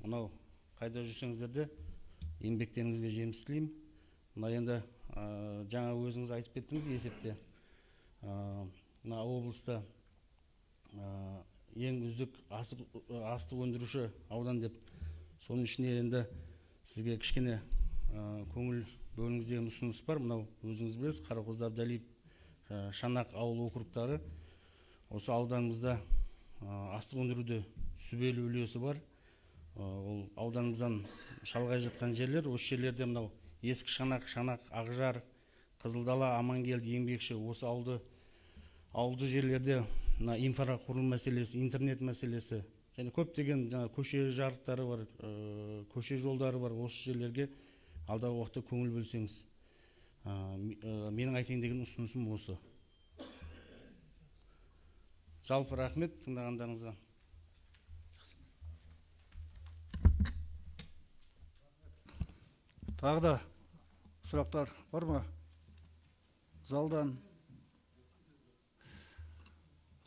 Мынау қайда жүрсеңіздер де еңбектеріңізге жеміс тілеймін. Мына енді жаңа өзіңіз айтып кеттіңіз есепте. Мына облыста ең үздік астық өндіруші аудан деп, соның ішінде енді сізге кішкене көңіл бөліңіз деген ұсыныс бар. Мынау өзіңіз білесіз, Қарақозы, Әбдәлиев, Шанақ ауыл округтары осы ауданымызда астық өндіруде сүбелі үлесі бар. Ол ауданымыздан шалғай жатқан жерлер. Осы жерлерде мынау Ескі Шанақ, Шанақ, Ақжар, Қызылдала, Амангелді, Еңбекші, осы ауылды жерлерде мына инфрақұрылым мәселесі, интернет мәселесі және көптеген жаңа көше жарықтары бар, көше жолдары бар. Осы жерлерге алдағы уақытта көңіл бөлсеңіз. Менің айтайын деген ұсынысым осы. Жалпы рахмет тыңдағандарыңызға. Тағы да сұрақтар бар ма? Залдан.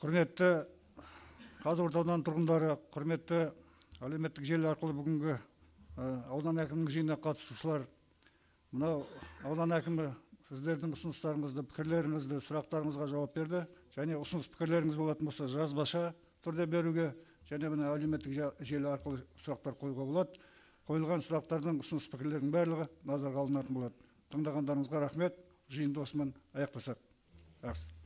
Құрметті Қазығұрт ауданы тұрғындары, құрметті әлеуметтік желі арқылы бүгінгі аудан әкімінің жиынына қатысушылар, мынау аудан әкімі сіздердің ұсыныстарыңызды, пікірлеріңізді, сұрақтарыңызға жауап берді. Және ұсыныс пікірлеріңіз болатын болса, жазбаша түрде беруге және мына әлеуметтік желі арқылы сұрақтар қоюға болады. Қойылған сұрақтардың, ұсыныс пікірлердің барлығы назарға алынатын болады. Тыңдағандарыңызға рахмет. Жиынды осымен аяқтасақ. Жақсы.